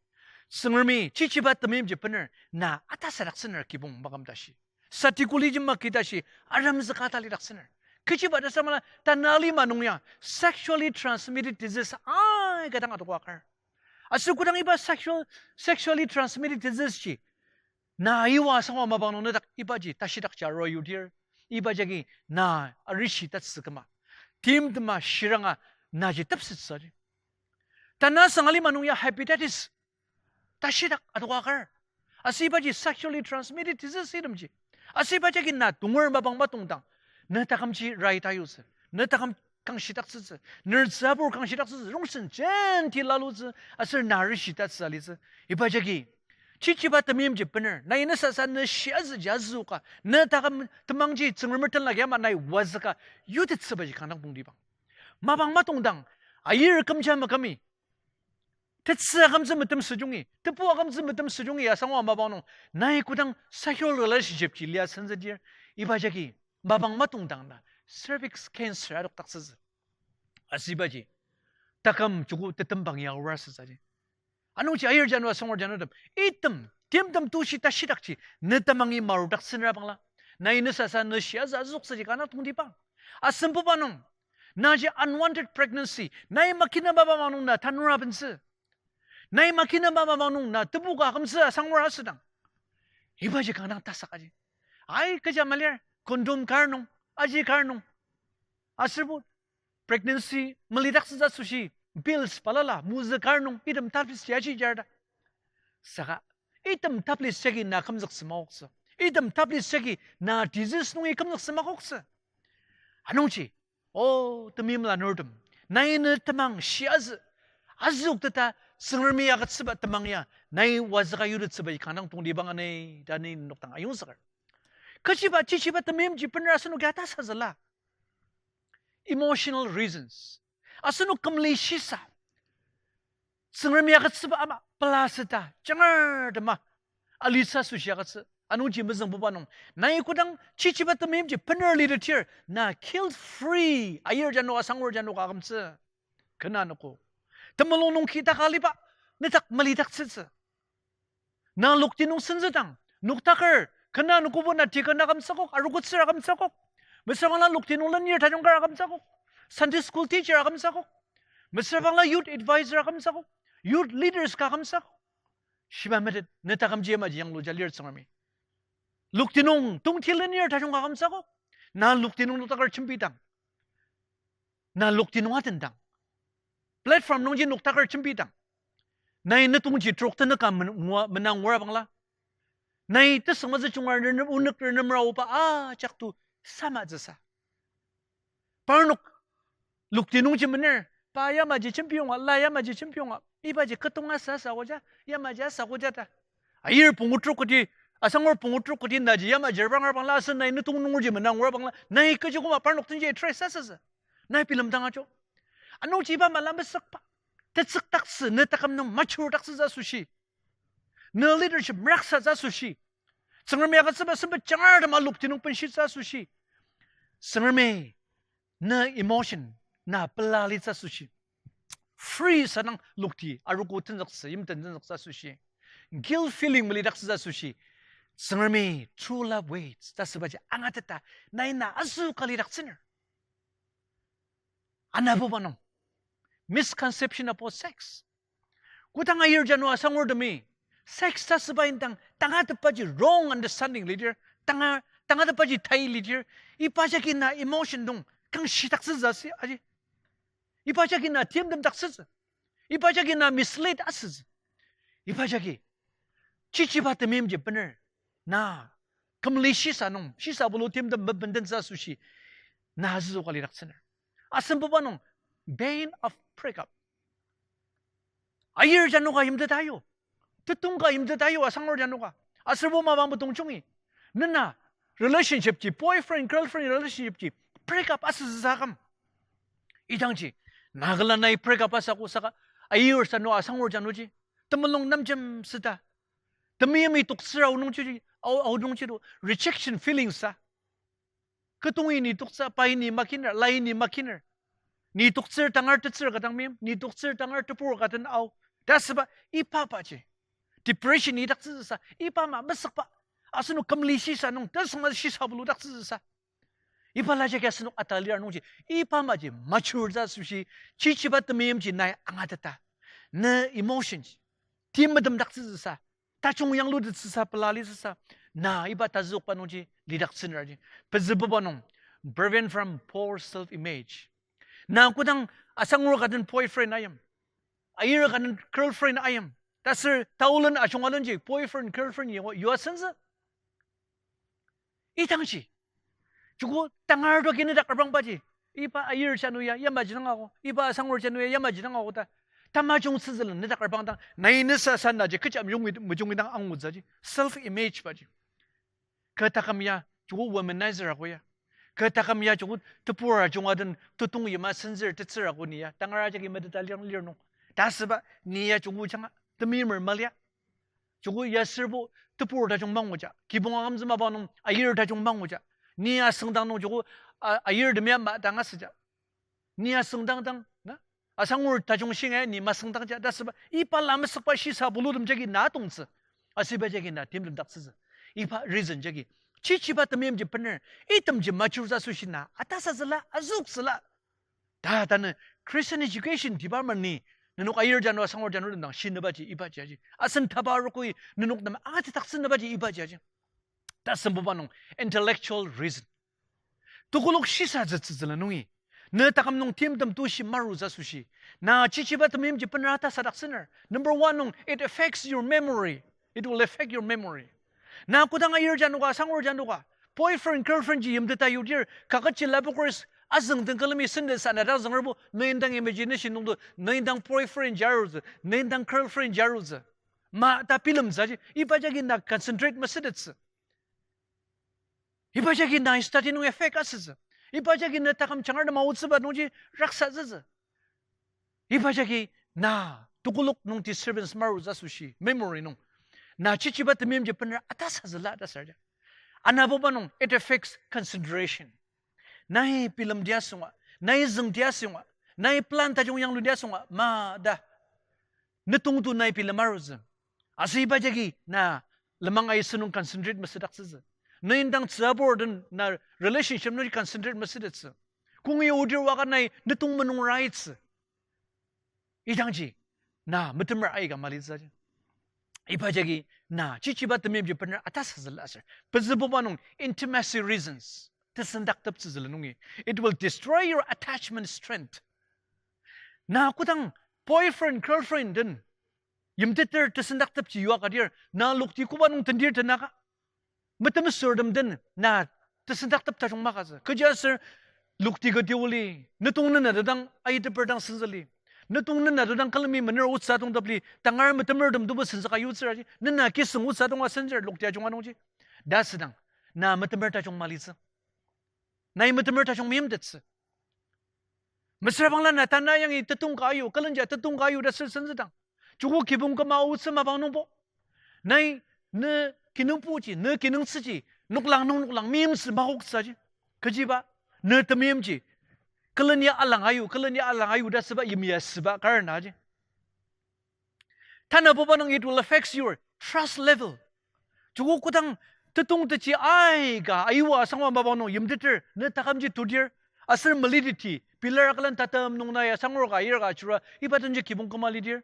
Tsüngremi chichiba temeimji bener na atasadaktsüner kibong maküm tashi. Sati kuli jima ki tashi, aremzüka ta lidaktsüner. Kechiba ta samala, tanü alima nung ya sexually transmitted disease aika dang adoka kar. Aser kodang iba sexual, sexually transmitted disease ji Na iwa asangwa mapang nung nedak ibaji tashidakji arua yudir. Iba jagi na arishi tatsü küma, timtema shiranga naji tepsettsü aji. Tanü sangali manung ya hepatitis tashidak adoka kar. Aser ibaji sexually transmitted disease itemji. Aser iba jagi na tonger mapang matongdang, ne takümji rai tayutsü, ne taküm kangshidaktsütsü, nertsü abur kangshidaktsütsü, rongsen jenti lalutsü, aser na arishi tatsü alitsü. Iba jagi chichiba temeimji bener, nai ne sasa ne shiazüji azüoka, ne taküm temangji Tsüngremer tenlaki ama nai wazüka yutettsübaji kanga tongtibang. Mapang matongdang, ayir kümja makümi, tetsü akümtsü metem süjungi, tebu akümtsü metem süjungi asangwa mapang nung, nai kodang sexual relationship ji lia senzüdir, iba jagi mapang matongdang na cervix cancer adokdaktsütsü. Aser ibaji taküm joko tetembang ya aor asütsü aji. Anungji ayir jano asangur janotem, item timtem tushi tashidakji ne temangi marudaktsünüra bangla, nai ne sasa ne shiazü azüoktsüji kanga tongtibang. Asembuba nung, naji unwanted pregnancy, nai makina mapa ma nung na tanur abentsü, nai makina mapa ma nung na tebu ka akümtsü asangur asüdang, ibaji kanga tasakaji. Ai kecha malir condom kar nung, aji kar nung, aserbo pregnancy melidaktsütsü asoshi pills balala mozü kar nung item tablets ji aji jar ta. Saka item tablets jagi na kümzüktsü makoktsü. Item tablets jagi na disease nungi kümzüktsü makoktsü. Anungji, o, temeim lanurtem, nai ne temang shiazü azüokteta Tsüngremi agütsüba temang ya nai wazüka yutettsübaji kanga tongtibang ani ta ni nokdang ayongzüker. Kechiba, chichiba temeimji bener asenoki atasazüla. Emotional reasons. Asenok kümli shisa, Tsüngremi agütsüba ama pela süta jangar tema alitsü asoshi agütsü. Anungji mezüngbuba nung, nai kodang chichiba temeimji bener litetir, na guilt free ayir jano asangur jano ka akümtsü. Kena anogo, temulung nung kidaka aliba nedak melidaktsütsü. Na lokti nung senzüdang, noktaker, kena anogobo na deacon akümtsü akok, arogotsür akümtsü akok, mesüra bangla lokti nung lenir tajungkar akümtsü akok, Sunday school teacher akümtsü akok, mesüra bangla youth advisor akümtsü akok, youth leaders ka akümtsü akok. Shiba metet, ne takümji yamaji yangluja lir Tsüngremi. Lokti nung tongti lenir tajung ka akümtsü akok. Na lokti nung noktaker jembidang, na lokti nung atendang, platform nungji noktaker jembidang, nai ne tongji trok tenüka men-, ngua-, mena ngura bangla, nai tesüngmazü jungar ne-, onük renemra oba ajak to samatsüsa. Parnok lokti nungji mener, pa yamaji jembiyonga, la yamaji jembiyonga, ibaji ketonga sa sakoja, yamaji asakoja ta. Ayir pungu trok kati, asangur pungu trok kati naji yamaji rebangar bangla, asen nai netung nungerji mena ngura bangla, nai kechi koma parnok tenji address asütsü. Nai bilemdang ajo. Anungji iba mala mesükba, tetsükdaktsü, ne taküm nung mature daktsütsü asoshi, ne leadership meraksatsü asoshi, Tsüngremi agütsüba sempet jangar tema lokti nung benshitsü asoshi, Tsüngremi ne emotion, na pela litsü asoshi, free sadang lokti arogo tenzüktsü, yimten tenzüktsü asoshi, guilt feeling melidaktsütsü asoshi, Tsüngremi true love waits ta sübaji angateta, nai na azüoka lidaktsüner. Anabuba nung, misconception about sex. Kodang ayir jano asangurtemi sex ta süba indang tangatetbaji wrong understanding lidir, tanga, tangatetbaji tai lidir, iba jagi na emotion nung kangshidaktsütsü asi, aji. Iba jagi na timtemdaktsütsü. Iba jagi na mislead asütsü. Iba jagi chichiba temeimji bener, na kümli shisa nung, shisa bulu timtem mebendentsü asoshi, na azüoka lidaktsüner. Asembuba nung, pain of breakup. Ayir janoka yimteta ayu, tetung ka yimteta ayu asangur janoka, aserbo mapang metong jungi, nena relationship ji, boyfriend girlfriend relationship ji break up asütsüsa aküm. Idangji, nakala nai break up asako saka, ayir jano asangur janoji temulung nemjem süta, temeimi toktsür aonungji, ao, aonungji to rejection feelings sa. Ketongi ni toktsü, pai ni makiner, lai ni makiner. Ni toktsür tangar tetsür ka dang meim, ni toktsür tangar tebur ka den ao ta süba, iba baji depression idaktsütsüsa, iba ama mesükba, asenok kümli shisa nung tesüngma shisa buludaktsütsüsa, iba la jagi asenok ata lir nungji, iba amaji mature ta süshi, chichiba temeimji nai angateta, ne emotion ji timtemdaktsütsüsa, tajung yanglutettsüsa pela lisüsa, na iba tazüokba nungji lidaktsüneraji. Pezübuba nung, prevent from poor self-image. Na kodang asangur ka den boyfriend ayim, ayir ka den girlfriend ayim, ta ser taolen ajunga lenji boyfriend, girlfriend yua, yua sentsü. Idangji. Joko tangar to ki nedak arbangbaji, iba ayir janu ya yamaji dang ako, iba asangur janu ya yamaji dang ako ta tamajung süzülen nedak arbang dang, nai nüsa sanaji kecham yongi mejungi dang angutsüji, self image baji. Kü taküm ya joko womanizer ako ya. Kü taküm ya joko tebur ajunga den tetong yima senzür tetsür ako ni ya tangar ajaki meteta lir, lir nung. Ta süba ni ya joko janga temeimer malia. Joko ya sürbo tebur tajung manguja, kibong akümtsü mapa nung ayir tajung manguja. Ni asüngdang nung joko, a, ayir temi ama dang asüja. Ni asüngdang dang, na? Asangur tajung shinga ni masüngdangja ta süba. Iba lamesükba shisa bulutem jagi na tongtsü. Asüba jagi na timlemdaktsütsü. Iba reason jagi. Chichiba temeimji bener. Itemji mature asoshi na atasazüla, azüktsüla. Ta tanü Christian education department ni nenok ayir janu asangur janu dang shinübaji ibaji aji. Asen taba rokoi nenok nem angatetdaktsünübaji ibaji aji. Tasembuba nung intellectual reason. Tokolok shisa zütsütsüla nungi, ne taküm nung timtem tushi marutsü asoshi, na chichiba temeimji bener atasadaktsüner. Number one nung, it affects your memory. It will affect your memory. Na kodang ayir janoka, asangur janoka, boyfriend, girlfriend ji yimteta yudir, kaketji lapoker azüngdang külemi sentence ana dang züngerbo, ne indang imagination nungdo, ne indang boyfriend ji arutsü, ne indang girlfriend ji arutsü. Ma ta bilemtsü aji, iba jagi na concentrate masütettsü. Iba jagi na study nung affect asütsü. Iba jagi na taküm jangar nem aotsüba nungji raksatsütsü. Iba jagi na tokolok nung disturbance marutsü asoshi, memory nung. Na chichiba temeimji bener atasazüla ta sür aji. Anabuba nung, it affects concentration. Nai bilemdi asünga, nai züngdi asünga, nai plan tajung yangludi asünga, ma ta. Netongto nai bilem arutsü. Aser iba jagi na lenmang aisü nung concentrate masüdaktsütsü. Ne indang tsübur den na relationship nungji concentrate masütettsü. Kongi odir waka nai netong menung raitsü. Idangji na metemer aika malitsü aji. Iba jagi na chichiba temeimji bener atasazüla aser, pezübuba nung intimacy reasons, tesendakteptsütsüla nungi, it will destroy your attachment strength. Na kodang boyfriend, girlfriend den yimteter tesendaktepji yua kadir, na lokti koba nung tendir tenaka. Metemsürtem den na tesendaktep tajung makatsü. Kechiaser lokti kati oli, netong nena tedang aiteper dang senzüli. Netong nena tedang külemi mener otsa tongtepli, tangar metemertem tobo senzüka yutsür aji. Nena kiseng otsa tonga senzür lokti ajunga nungji. Ta südang, na metemer tajung malitsü. Nai metemer tajung meimtettsü. Mesüra bangla na tanü yangi tetong ka ayu, külenja tetong ka ayu ta sür senzüdang, joko kibong küma aotsü mapang nungbo, nai ne kinungpoji, ne kinungtsüji noklang nung noklang meimtsü makoktsü aji. Kechiba, ne temeimji külen ya alang ayu, külen ya alang ayu ta süba yimya süba kar na aji. Tanabuba nung, it will affects your trust level. Joko kodang tetong techi aika ayua asangwa mapang nung yimteter ne takümji tudir, aser meliteti, pilar külen tatem nung na ya sangur ka ayir ka chura iba denji kibong küma lidir,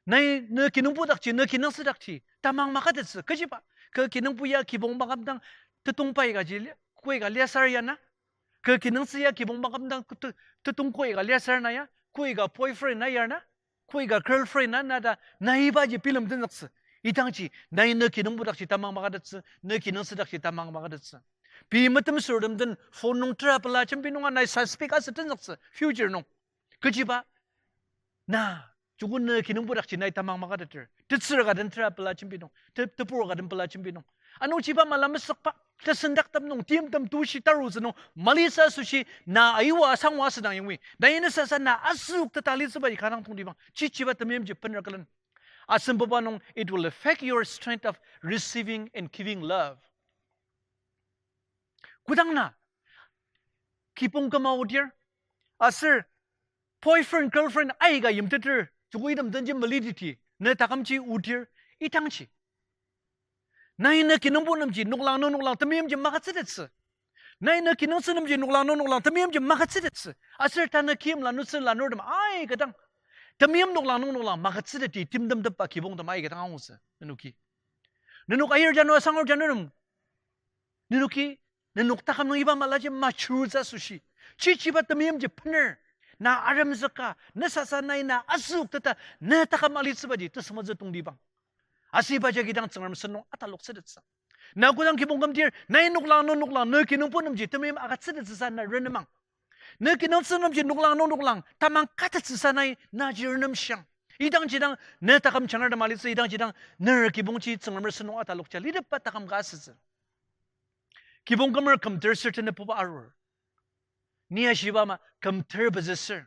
nai ne kinungpo dakji, ne kinungsü dakji tamang makatettsü. Kechiba, kü kinungpo ya kibong makümdang tetong pai kaji li-, koi ka liasar ya na? Kü kinungsü ya kibong makümdang te-, tetong koi ka liasar na ya? Koi ka boyfriend na ya na? Koi ka girlfriend na, na ta, na ibaji bilemtsü nüktsü. Idangji nai ne kinungpo dakji tamang makatettsü, ne kinungsü dakji tamang makatettsü. Pei metemsürtem den phone nung tera pela jembi nunga nai suspect asü tenzüktsü future nung. Kechiba, na, joko ne kinungpo dakji nai tamang makateter, tetsür ka den tera pela jembi nung, te-, tebur ka den pela jembi nung. Anungjiba mala mesükba, tesendaktep nung timtem tushi tarutsü nung malisa asoshi, na ayua asangwa asüdang yangwi, nai ne sasa na asükteta litsübaji kanga tongtibang, chichiba temeimji bener külen. Asembuba nung, it will affect your strength of receiving and giving love. Kodang na kibong küma odir, aser boyfriend, girlfriend aika yimteter, joko item denji meliteti ne takümji odir, idangji nai ne kinungpo nemji noklang nung noklang temeimji makatsütettsü. Nai ne kinungsü nemji noklang nung noklang temeimji makatsütettsü. Aser tanü kim lanurtem, lanurtem aika dang, Temeim noklang nung noklang magütsüteti timtemtepba kibongtem aika dang angutsü nenoki. Nenok ayir jano asangur jano nem, nenoki, nenok taküm nung iba malaji maturetsü asoshi, chichiba temeimji bener na aremzüka, ne sasa nai na azüokteta, ne taküm alitsübaji tesüngmetsü tongtibang. Aser iba jagi dang Tsüngrem sen nung ataloktsütettsü. Na kodang kibong kümdir, nai noklang nung noklang, ne kinungpo nemji temeim agütsütettsüsa na renemang. Ne kinungtsü nemji noklang nung noklang tamang katettsüsa nai naji renemshiang. Idangji dang ne taküm changar tema litsü, idangji dang ner kibongji Tsüngremer sen nung atalokja litepba taküm ka asütsü. Kibong kümer kümter ser tenepuba arur. Ni ashiba ama kümter pezü ser,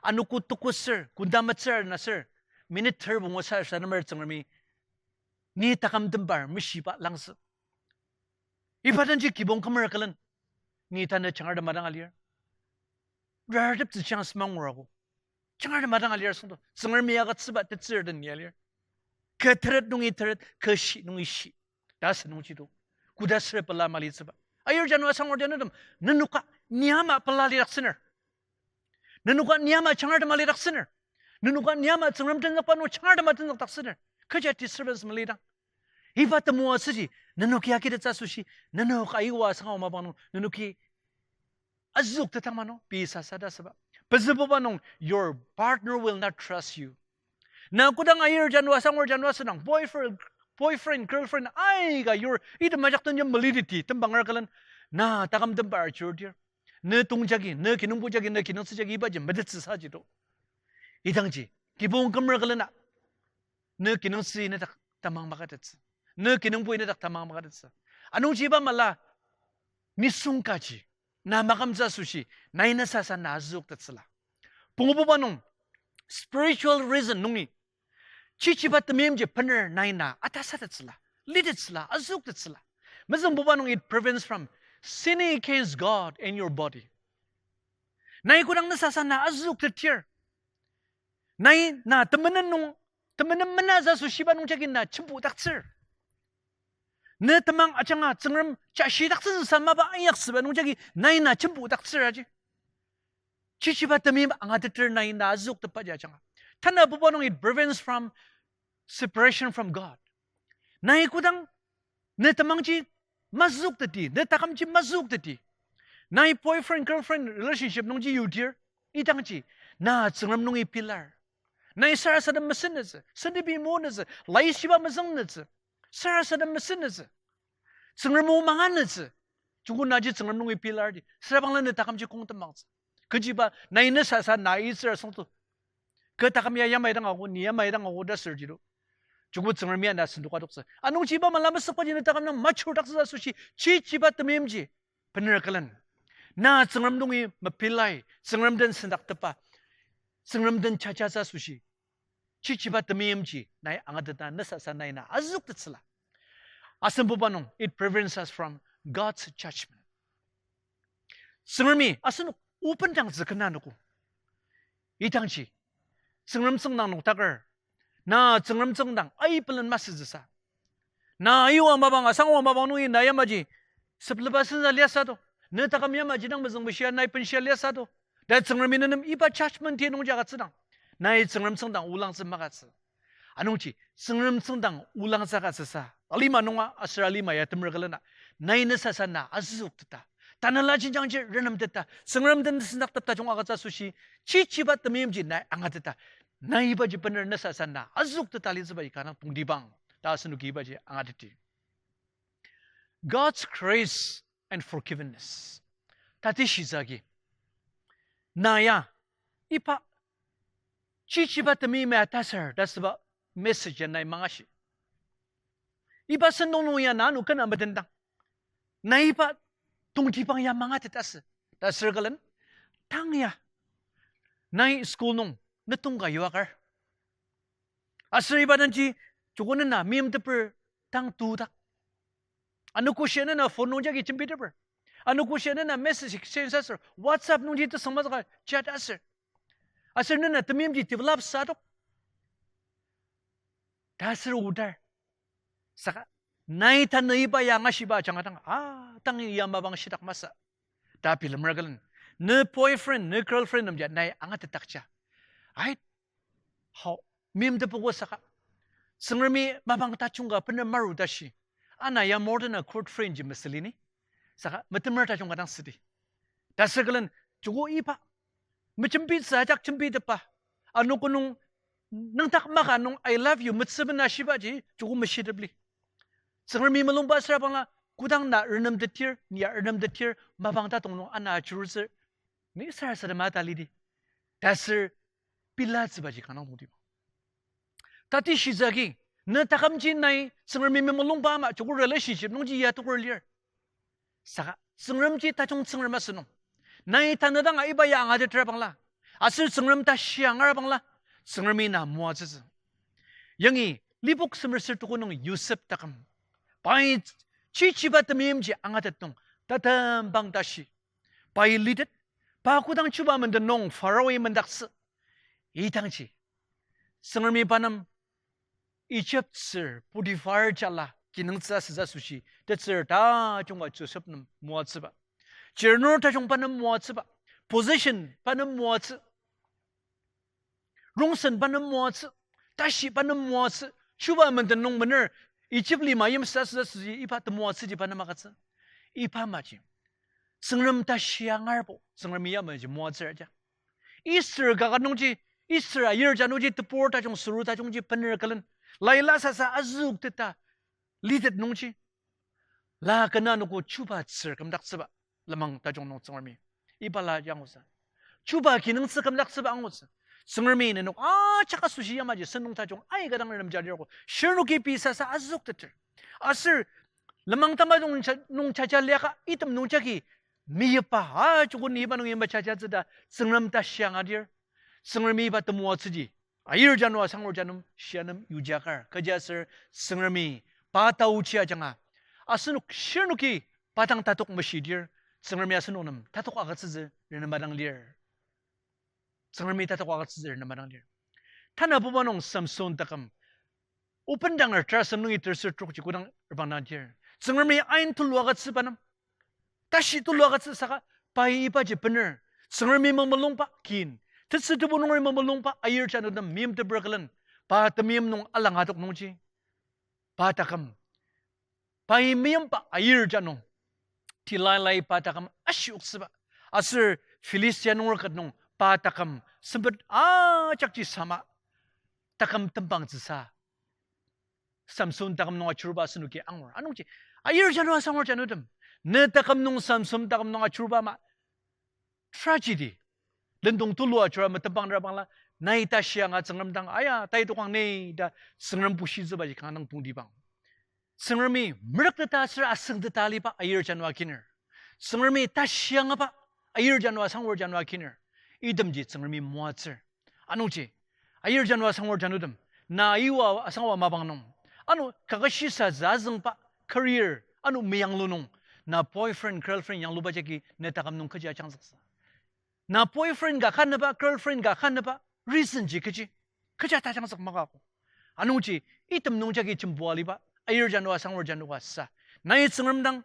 anogo tuko ser, kunda metsür na ser, minute ter pungu sa sanemer Tsüngremi ni taküm tembar meshiba langzü. Iba denji kibong kümer külen, ni tanü changar tema dang alir. Rarteptsü chance mangurago. Changar tema dang alir süngdo, Tsüngremi agütsüba tetsür den ni alir. Kü teret nungi teret, kü shi nungi shi. Ta asü nungji do. Koda ser pela malitsüba. Ayir jano asangur jano tem, nenoka ni ama pela lidaktsüner. Nenoka ni ama changar tema lidaktsüner. Nenoka ni ama Tsüngrem tenzükba nung changar tema tenzükdaktsüner. Kecha disturbance melidang, iba temoatsüji nenoki akitettsü asoshi, nenok aiwa sanga mapang nung nenoki azüoktetang ma nung pei sasa ta asüba. Pezübuba nung, your partner will not trust you. Na kodang ayir jano asangur jano asüdang, boyfriend, boyfriend, girlfriend aika yur item ajak den ya validity tembanger külen, na taküm tembar chirdir, ne tong jagi, ne kinungpo jagi, ne kinungtsü jagi ibaji metettsüsaji do. Idangji kibong kümer külena, ne kinungtsü nedak tamang makatettsü, ne kinungpo nedak tamang makatettsü. Anungji iba mala nisung kaji na makümtsü asoshi, nai ne sasa na azüoktettsüla. Pungububa nung, spiritual reason nungi, chichiba temeimji bener nai na atasatettsüla, litettsüla, azüoktettsüla. Mezüngbuba nung, it prevents from sinning against God and your body. Nai kodang ne sasa na azüoktettir, nai na temenen nung, temenen mena za asoshiba nungjagi na jembudaktsür. Ne temang ajanga Tsüngrem jashidaktsütsüsa mapa inyaktsüba nungjagi nai na jembudaktsür aji. Chichiba temeim angateter nai na azüoktetbaji ajanga. Tanabuba nung, it prevents from separation from God. Nai kodang ne temangji mazüokteti, ne takümji mazüokteti, nai boyfriend girlfriend relationship nungji yudir, idangji na Tsüngrem nungi pilar. Nai sarasadem mesenetsü, sentepi monetsü, laishiba mezüngnetsü, sarasadem mesenetsü, Tsüngrem o manganetsü. Joko naji Tsüngrem nungi pilardi, süra bangla ne takümji kongtembangtsü. Kechiba nai ne sasa na itsür asüngto, kü taküm ya yamai dang ako, ni yamai dang ako ta sürjiro. Joko Tsüngrem ya na sendoka adoktsü. Anungji iba mala mesükbaji ne taküm nung mature daktsü asoshi, chichiba temeimji bener külen, na Tsüngrem nungi mepilai, Tsüngrem den sendaktepba, Tsüngrem den jajatsü asoshi, chichiba temeimji nai angateta ne sasa nai na azüoktettsüla. Asembuba nung, it prevents us from God's judgment. Tsüngremi asenok obendangtsü kena anogo. Idangji Tsüngrem tsüngdang noktaker, na Tsüngrem tsüngdang aibelen masütsüsa, na ayua mapang, asangwa mapang nungi na yamaji süpleba sensa liasü to, ne taküm yamaji dang mezüngbushia nai benshia liasü to, ta Tsüngremi nenem iba judgment ti nungji agütsüdang, nai Tsüngrem tsüngdang olangtsü magütsü. Anungji Tsüngrem tsüngdang olangtsü agütsüsa alima nunga aser alima ya temer külena, nai ne sasa na azüokteta, tanela jenjangji renemteta, Tsüngrem den sendaktepta jung agütsü asoshi, chichiba temeimji nai angateta, nai ibaji bener ne sasa na azüokteta litsübaji kanga tongtibang ta asenoki ibaji angateti. God's grace and forgiveness. Tati shisa agi, na ya iba chichiba temeim ya tasar ta asüba message ya nai mangashi. Iba sentong nung ya na ano kena medendang, nai iba tongtibang ya mangatet asü ta asür külen, tang ya nai school nung netong ka yuakar, aser iba denji joko nena meimteper tang tudak, anogo shia nena phone nung jagi jembiteper, anogo shia nena message exchange aser WhatsApp nungji tesüngmazüka chat aser, aser nena temeimji develop sadok ta aser odar. Saka nai tanü iba ya angashiba ajanga dang, a, tang ya mapang shidak masü ta bilemer külen, ne boyfriend, ne girlfriend nemja nai angatetdakja, ai, hao, meimtepogo saka. Tsüngremi mapang tajung ka bener maru tashi. Ana ya modern a court friend ji mesüli ni. Saka metemer tajung ka dang südi. Tasür külen joko iba mejembitsü ajak jembitepba. Ano konung nüngdak maka nung I love you metsüben ashibaji joko meshitepli. Tsüngremi mulungba süra bangla, kodang na renemtetir, ni ya renemtetir, mapang tatong nung ana ajurutsür, ni sarasadema talidi. Tasür bilatsübaji kanga nungtiba. Tati shitsü agi, ne takümji nai Tsüngremi mulungba ama joko relationship nungji ya toker lir. Saka Tsüngremji tajung Tsüngrem asü nung, nai tanü danga iba ya angatetra bangla, aser Tsüngrem tashi angar bangla, Tsüngremi na moatsütsü. Yangi Lipok semer ser tuko nung Yosep taküm, pai chichiba temeimji angatet nung, tatembang tashi pai litet, pa kodang chuba menden nung Pharaoi mendaktsü. Idangji Tsüngremi pa nem Egypt tsür Potiphar jala kinungtsü asütsü asoshi tetsür tajung ka Josep nem moatsüba. Chirnur tajung pa nem moatsüba. Position pa nem moatsü. Rongsen pa nem moatsü. Tashi pa nem moatsü. Chuba menden nung mener Egypt lima yimsü asütsü asoshi iba temoatsüji pa nem agütsü. Iba maji Tsüngrem tashi angarbo Tsüngremi yamaji moatsür aja. Esther kaka nungji, Esther ayir ja nungji tebur tajung suru tajungji bener külen, laila sasa azükteta litet nungji, la kena noko chuba tsür kümdaktsüba lenmang tajung nung Tsüngremi iba la angutsü. Chuba kinungtsü kümdaktsüba angutsü. Tsüngremi nenok ajak asoshi yamaji sentong tajung aika dang renemja lirko. Shirnoki pei sasa azükteter. Aser lenmang tamajung nung ja-, nung jaja liaka item nung jagi meyipa, ajoko ni iba nung yimba jajatsü ta Tsüngrem tashi angadir. Tsüngremi iba temoatsüji ayir jano asangur janem shia nem yujakar. Kechiaser Tsüngremi pa taochi ajanga asenok shirnoki pa dang tatok meshidir, Tsüngremi asenok nem tatok agütsütsü renema dang lir. Tsüngremi tatok agütsütsü renema dang lir. Tanabuba nung Samson taküm, obendanger terasem nungi terser trokji kodang reprangdangdir, Tsüngremi ain tulu agütsüba nem, tashi tulu agütsü saka, pai ibaji bener Tsüngremi mamulungba kin, tetsü tebu nungeri mamulungba ayir jano nem meimteper külen, pa temeim nung alang adok nungji, pa taküm, pai meimba ayir jano Delilai pa taküm ashioktsüba, aser Philistia nunger ket nung pa taküm sempet ajakji sama, taküm tembangtsüsa Samson taküm nung ajuruba asenoki angur. Anungji ayir jano asangur janotem, ne taküm nung Samson taküm nung ajuruba ama tragedy, lendong tulu ajura metembangra bangla, nai tashi anga Tsüngrem dang aya tai tokang ni ta Tsüngrem bushitsübaji kanga dang tongtibang. Tsüngremi merükteta aser asüngteta aliba ayir jano akiner, Tsüngremi tashi angaba ayir jano asangur jano akiner, itemji Tsüngremi moatsür. Anungji ayir jano asangur janotem, na iwa asangwa mapang nung, ano kakashisa zazüngba career ano meyanglu nung, na boyfriend girlfriend yangluba jagi ne taküm nung kechi ajangzüksa, na boyfriend ka kaneba, girlfriend ka kaneba reason ji kechi, kecha tajangzük makako. Anungji item nung jagi jembua aliba ayir jano asangur jano ka sa, nai Tsüngrem dang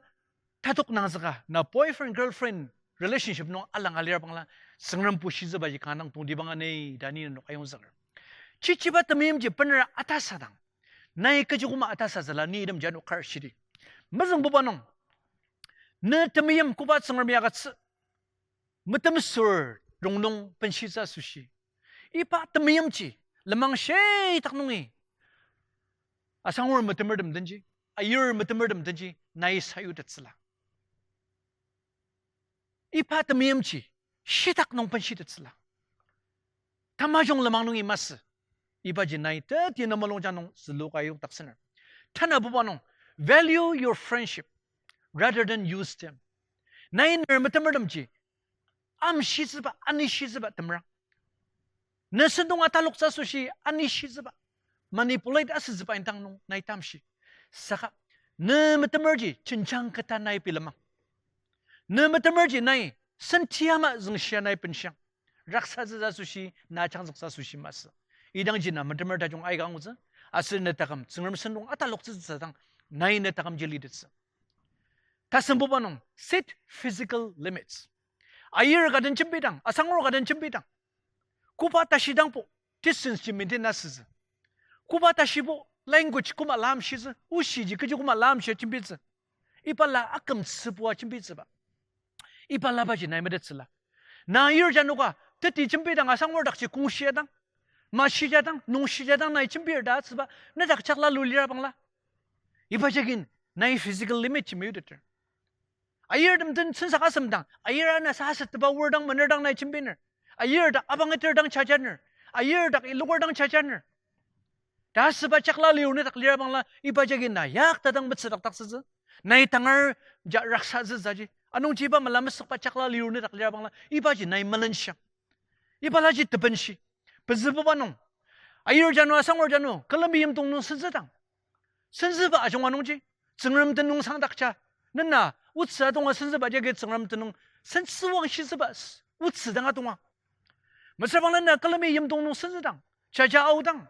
tatok nangzüka, na boyfriend girlfriend relationship nung alang alir bangla, Tsüngrem bushitsübaji kanga dang tongtibang ani ta ni nenok ayongzüker. Chichiba temeimji bener atasadang, nai kechi koma atasatsüla ni item jano kar shidi. Mezüngbuba nung, ne temeim koba Tsüngremi agütsü, metemsür rongnung benshitsü asoshi, iba temeimji lenmang shitak nungi asangur metemertem denji, ayir metemertem denji nai sayutettsüla. Iba temeimji shitak nung benshitettsüla. Tamajung lenmang nungi masü, ibaji nai teti na mulungja nung züluka ayokdaktsüner. Tanabuba nung, value your friendship rather than use them. Nai ner metemertemji amshitsüba, anishitsüba temerang. Ne sentong ataloktsü asoshi anishitsüba, manipulate asütsüba indang nung nai tamshi. Saka ne metemerji jenjang keta nai bilemang. Ne metemerji nai senti ama züngshia nai benshiang. Raksatsü asoshi, na jangzüktsü asoshi masü. Idangji na metemer tajung aika angutsü, aser ne taküm Tsüngrem sentong ataloktsütsü dang, nai ne takümji litettsü. Tasembuba nung, set physical limits. Ayir ka den jembidang, asangur ka den jembidang, koba tashidangbo distance ji maintain asütsü. Koba tashibo language koma lamshitsü, oshiji kechi koma lamshia jembitsü. Iba la akümtsübua jembitsüba. Iba labaji nai metettsüla. Na ayir janoka, teti jembidang asangur dakji kongshijadang, mashijadang, nungshijadang nai jembir ta atsüba, nedak jakla lu lira bangla. Iba jagi nai physical limit ji meyuteter. Ayirtem den sensak asemdang, ayir ana sa asetba wurdang, menerdang nai jembiner. Ayir dak abangeter dang jajaner. Ayir dak iloker dang jajaner. Ta asüba jakla liur nedak lira bangla, iba jagi na yakta dang metsüdakdaktsütsü. Nai tangar ja raksatsütsüji. Anungji iba melamesükba jakla liur nedak lira bangla, ibaji nai melenshang. Iba laji tebenshi. Pezübuba nung, ayir jano asangur jano külemi yimdong nung senzüdang, senzüba ajunga nungji, Tsüngrem tenüng sangdakja, nena otsü atonga senzüba jagi Tsüngrem tenüng sensüwangshitsüba s-, otsü dang atonga. Mesüra bangla na külemi yimdong nung senzüdang, jaja aodang,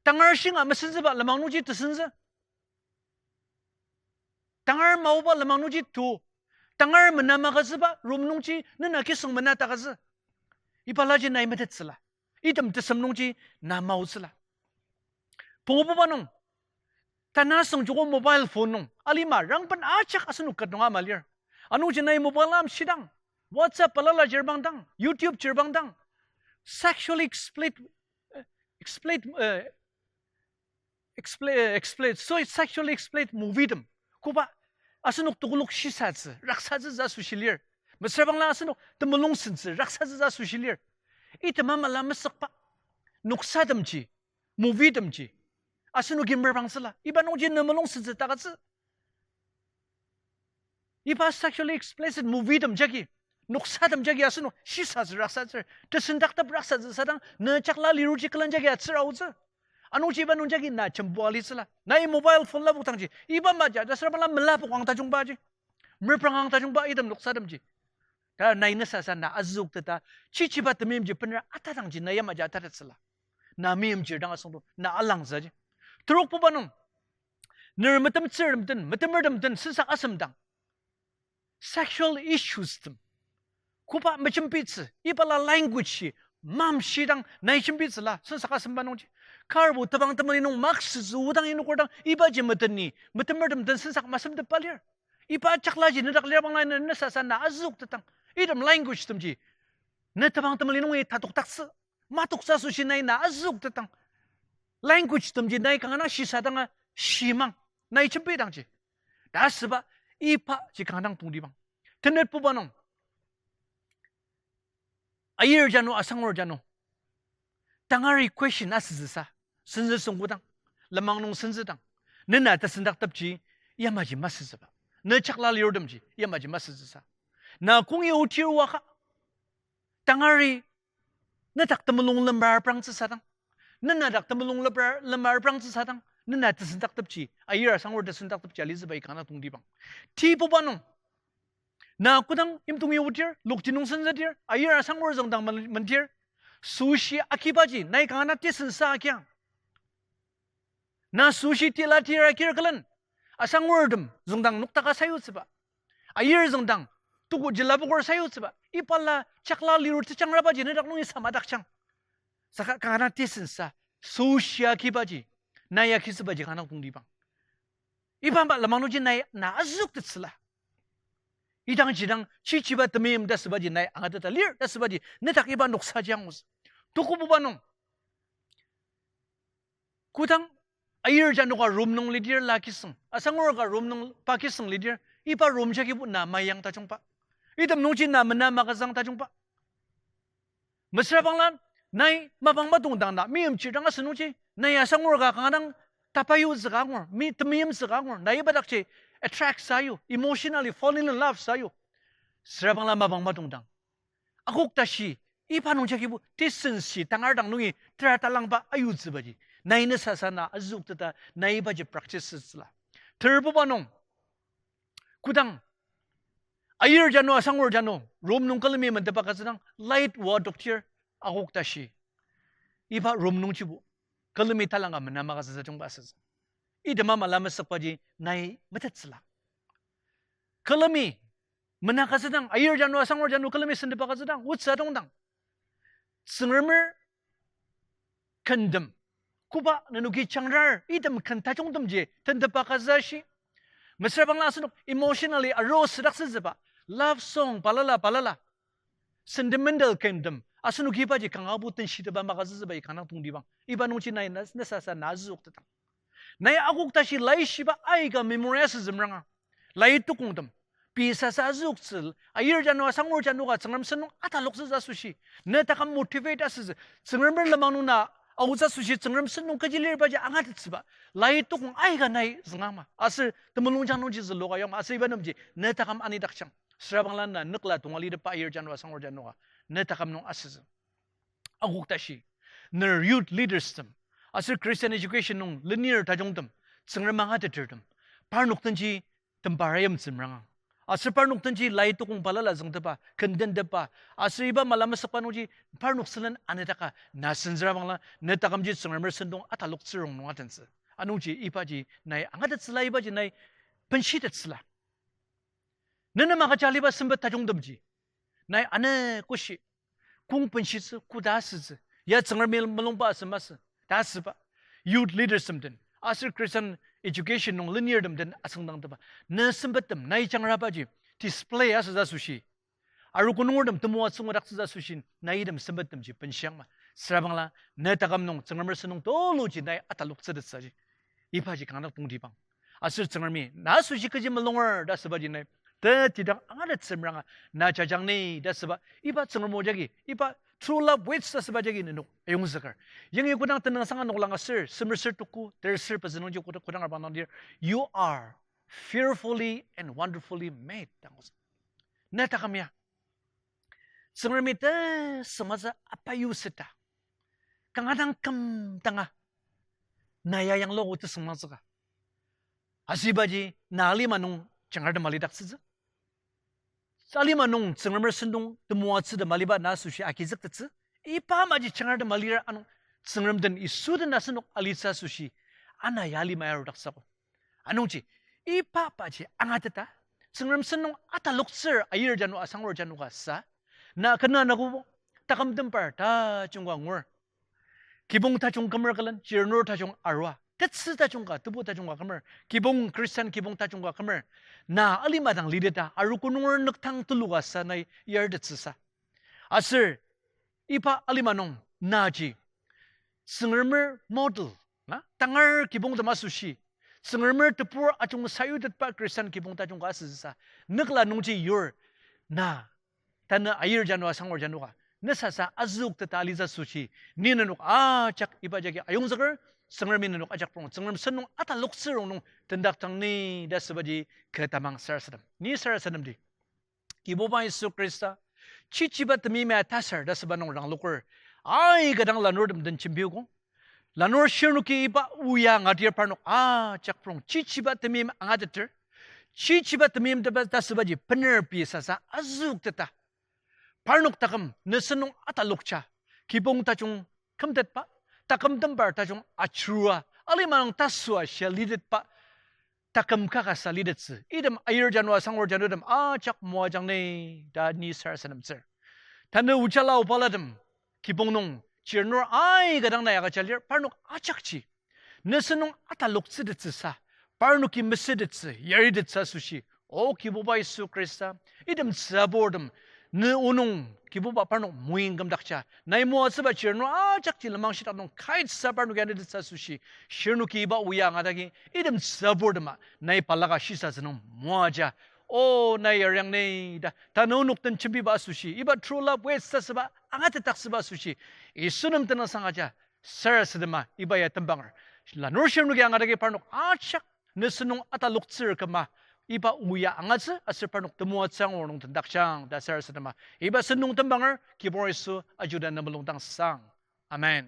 tangar shinga mesenzüba lenmang nungji tesenzü. Tangar maoba lenmang nungji tu. Tangar mena magütsüba room nungji nena kisüng mena takütsü. Iba laji nai metettsüla. Item tesem nungji na maotsüla. Pungububa nung, tanü asüng joko mobile phone nung alima rangben ajak asenok ket nung ama lir. Anungji nai mobile amshidang, WhatsApp balala jirbangdang, YouTube jirbangdang, sexually exploit, eh, exploit, eh, exploit, eh, exploit, so it's sexually exploit movie tem. Koba asenok tokolok shisatsü, raksatsü asoshi lir. Mesüra bangla asenok temulung sentsü, raksatsü asoshi lir. Item ama la mesükba noksatemji, movie temji asenoki merpangtsüla. Iba nungji ne mulung sentsü takütsü. Iba sexually explicit movie tem jagi, noksatem jagi asenok shisatsü raksatsür, tesendaktep raksatsü sadang, ne jakla liruji külen jagi atsür aotsü. Anungji iba nung jagi na jembua litsüla. Nai mobile phone lapok dangji, iba maja, ta süra bala melapok ang tajungbaji, merprang ang tajungba item noksatemji. Ta nai ne sasa na azüokteta, chichiba temeimji benra atadangji na yamaji atatettsüla. Na meimchir dang asüngdo, na alangzüji. Terokbuba nung, ner metemtsürtem den, metemertem den sensak asemdang, sexual issues tem koba mejembitsü, iba la language ji mamshidang nai jembitsüla sensak asemba nungji. Karbo tebang temeli nung maksütsü odang inoker dang ibaji meteni, metemertem den sensak masemtepba lir. Iba jaklaji nedak lir bangla ne, ne sasa na azüoktetang. Item language temji ne tebang temeli nungi tatokdaktsü, matoktsü asoshi nai na azüoktetang. Language temji nai kanga dang shisadanga shimang, nai jembidangji. Ta asüba ibaji kanga dang tongtibang. Tenetbuba nung, ayir jano asangur jano, tangari question asütsüsa, senzü süngkudang, lenmang nung senzüdang, nena tesendaktepji yamaji masütsüba, ne jakla liurtemji yamaji masütsüsa, na kongi otir oaka, tangari nedak temulung lemar prangtsüsadang, nena dak temulung lemar, lemar prangtsüsadang, nena tesendaktepji, ayir asangur tesendaktepji alitsüba i kanga dang tongtibang. Tibuba nung, na kodang yimdongi otir, lokti nung senzütir, ayir asangur züngdang men-, mentir, süshi akibaji nai kanga dang tisensa agiang. Na süshi tila tir akir külen, asangurtem züngdang noktaka sayutsüba, ayir züngdang tuku jilapoker sayutsüba, iba la jakla liur tejangrabaji nedak nungi samadakjang. Saka kanga dang tisensa, süshi akibaji, nai akitsübaji kanga dang tongtibang. Iba ama lenmang nungji nai na azüoktettsüla. Idangji dang chichiba temeim ta asübaji nai angateta lir ta asübaji nedak iba noksaji angutsü. Tukububa nung, kodang ayir janoka room nung lidir la kisüng, asangur ka room nung pa kisüng lidir, iba room jagibo na mayang tajungba, item nungji na mena magüzang tajungba. Mesüra bangla, nai mapang matongdang na meimchir dang asü nungji, nai asangur ka kanga dang tapa yutsü ka angur, mi temeim sü ka angur, nai iba dakji attract sayu, emotionally fall in love sayu. Süra bangla mapang matongdang, akok tashi, iba nung jagibo decency tangar dang nungi tera talangba ayutsübaji nai ne sasa na azüokteta nai ibaji practice asütsüla. Terbuba nung, kodang ayir jano asangur jano room nung külemi mentepa agütsüdang, light oa adoktir, akok tashi, iba room nungjibo külemi talanga mena magütsütsü jungba asütsü. Item ama la mesükbaji nai metettsüla. Külemi mena agütsüdang, ayir jano asangur jano külemi sentepa agütsüdang, otsü atongdang, Tsüngremer kentem. Koba nenoki changrar, item ken tajungtemji tentepba kazü ashi. Mesüra bangla asenok emotionally aru südaktsütsüba, love song balala balala, sentimental kentem, asenoki ibaji kanga bu tenshitepa magazütsüba ikanga tongtibang. Iba nungji nai na, na sasa na azüoktetang. Nai akok tashi laishiba aika memory asütsü meranga. Lai tukongtem. Pei sasa azüoktsü, ayir jano asangur jano ka Tsüngrem sentong ataloktsütsü asoshi. Ne taküm motivate asütsü. Tsüngremer lenmang nung na aotsü asoshi Tsüngrem sentong kechi lirbaji angatettsüba. Lai tukong aika nai züngama. Aser temulungjang nungji züluka yangma. Aser iba nemji ne taküm anidakjang. Süra bangla na nükla tonga lidakba ayir jano asangur jano ka ne taküm nung asütsü. Akok tashi, ner youth leaderstem, aser Christian education nung lenir tajungtem, Tsüngrem angatetertem, parnok denji tembar ayimtsü meranga. Aser parnok denji lai tukong balala züngtepba, ken tentepba, aser iba mala mesükba nungji parnok sülen anidaka na sensera bangla, ne takümji Tsüngremer sentong ataloktsürong nung atentsü. Anungji ibaji nai angatettsüla, ibaji nai benshitettsüla. Nenem agüja aliba sempet tajungtemji nai ane koshi, kong benshitsü, koda asütsü, ya Tsüngremi mulungba asü masü ta asüba, youth leaderstem den aser Christian education nung lenirtem den asüngdangteba, ne sempettem nai jangrabaji display asütsü asoshi, arogo nungertem temoatsü ngudaktsütsü asoshi, nai item sempettemji benshiangma. Süra bangla ne taküm nung Tsüngremer sentong tuluji nai ataloktsütettsüji, ibaji kanga tongtibang. Aser Tsüngremi na asoshi kechi mulunger ta asübaji nai tetidang angatettsü meranga, na jajang ni ta asüba, iba Tsüngrem o jagi, iba true love waits ta asüba jagi nenok ayongzüker. Yangi kodang tenüngsang anoklang aser semer ser tuku, ter ser pezü nungji kodang, kodang arbang dangdir, you are fearfully and wonderfully made ta angutsü. Ne taküm ya Tsüngremi tesüngmazü apayu seta, kanga dang küm danga na ya yangluogo tesüngmazüka. Asübaji na alima nung jangartem alidaktsütsü, alima nung Tsüngremer sentong temoatsütem aliba na asoshi agizüktettsü. Iba amaji jangartem alir anung, Tsüngrem den Yisu den asenok alitsü asoshi, ana ya alima ya arudaktsüogo. Anungji, iba paji angateta, Tsüngrem sentong ataloktsür ayir jano asangur jano ka sa, na kena nagobo, taküm tembar tajung ka ngur. Kibong tajung kümer külen, chirnur tajung arua, tetsü tajung ka, tebu tajung ka kümer, kibong Christian kibong tajung ka kümer, na alima dang liteta, arogo nunger nüktang tulu ka sa nai yartettsüsa. Aser iba alima nung naji Tsüngremer model, na, tangar kibongtem asoshi, Tsüngremer tebur ajung sayutetba Christian kibong tajung ka asüsa, nükla nungji yur, na, tanü ayir jano asangur jano ka, ne sasa azüokteta alitsü asoshi, ni nenok ajak iba jagi ayongzüker, Tsüngremi nenok ajak prong, Tsüngrem sentong ataloktsürong nung tendakdang ni ta asübaji kü tamang sarasadem. Ni sarasademdi, Kibuba Yisu Khrista, chichiba temeim ya tasar ta asüba nung rangloker, aika dang lanurtem den jembiogo. Lanur shirnoki iba o ya angadir parnok ajak prong chichiba temeim angateter, chichiba temeim teba ta asübaji bener pei sasa azüokteta, parnok taküm ne sentong atalokja, kibong tajung kümtetba, taküm tembar tajung achirua, alima nung tasüa shia litetba taküm kaka sa litettsü, item ayir jano asangur janotem ajak moajang ni ta ni sarasademtsür. Tanü ojala obalatem kibong nung chirnur aika dang na ya agüja lir, parnok ajakji ne sentong ataloktsütettsüsa, parnoki mesütettsü, yaritettsü asoshi, O Kibuba Yisu Khrista, item tsüburtem ne o nung Kibuba parnok moying kümdakja, nai moatsüba chirnur ajakji lenmang shitak nung kaitsüsa parnoki anitettsü asoshi, shirnoki iba o ya angadagi item tsüburtema nai balaka shisatsü nung moaja. O nai yariang ni ta, tanü onok den jembiba asoshi, iba true love waits ta asüba angatetdaktsüba asoshi, Yisu nem tenüngsang aja sarasadema iba ya tembanger. Lanur shirnoki angadagi parnok ajak ne sentong ataloktsür küma, iba o ya angatsü aser parnok temoatsü angur nung tendakjang ta sarasadema iba sentong tembanger, Kibur Yisu ajuda ne mulung dang sang. Amen.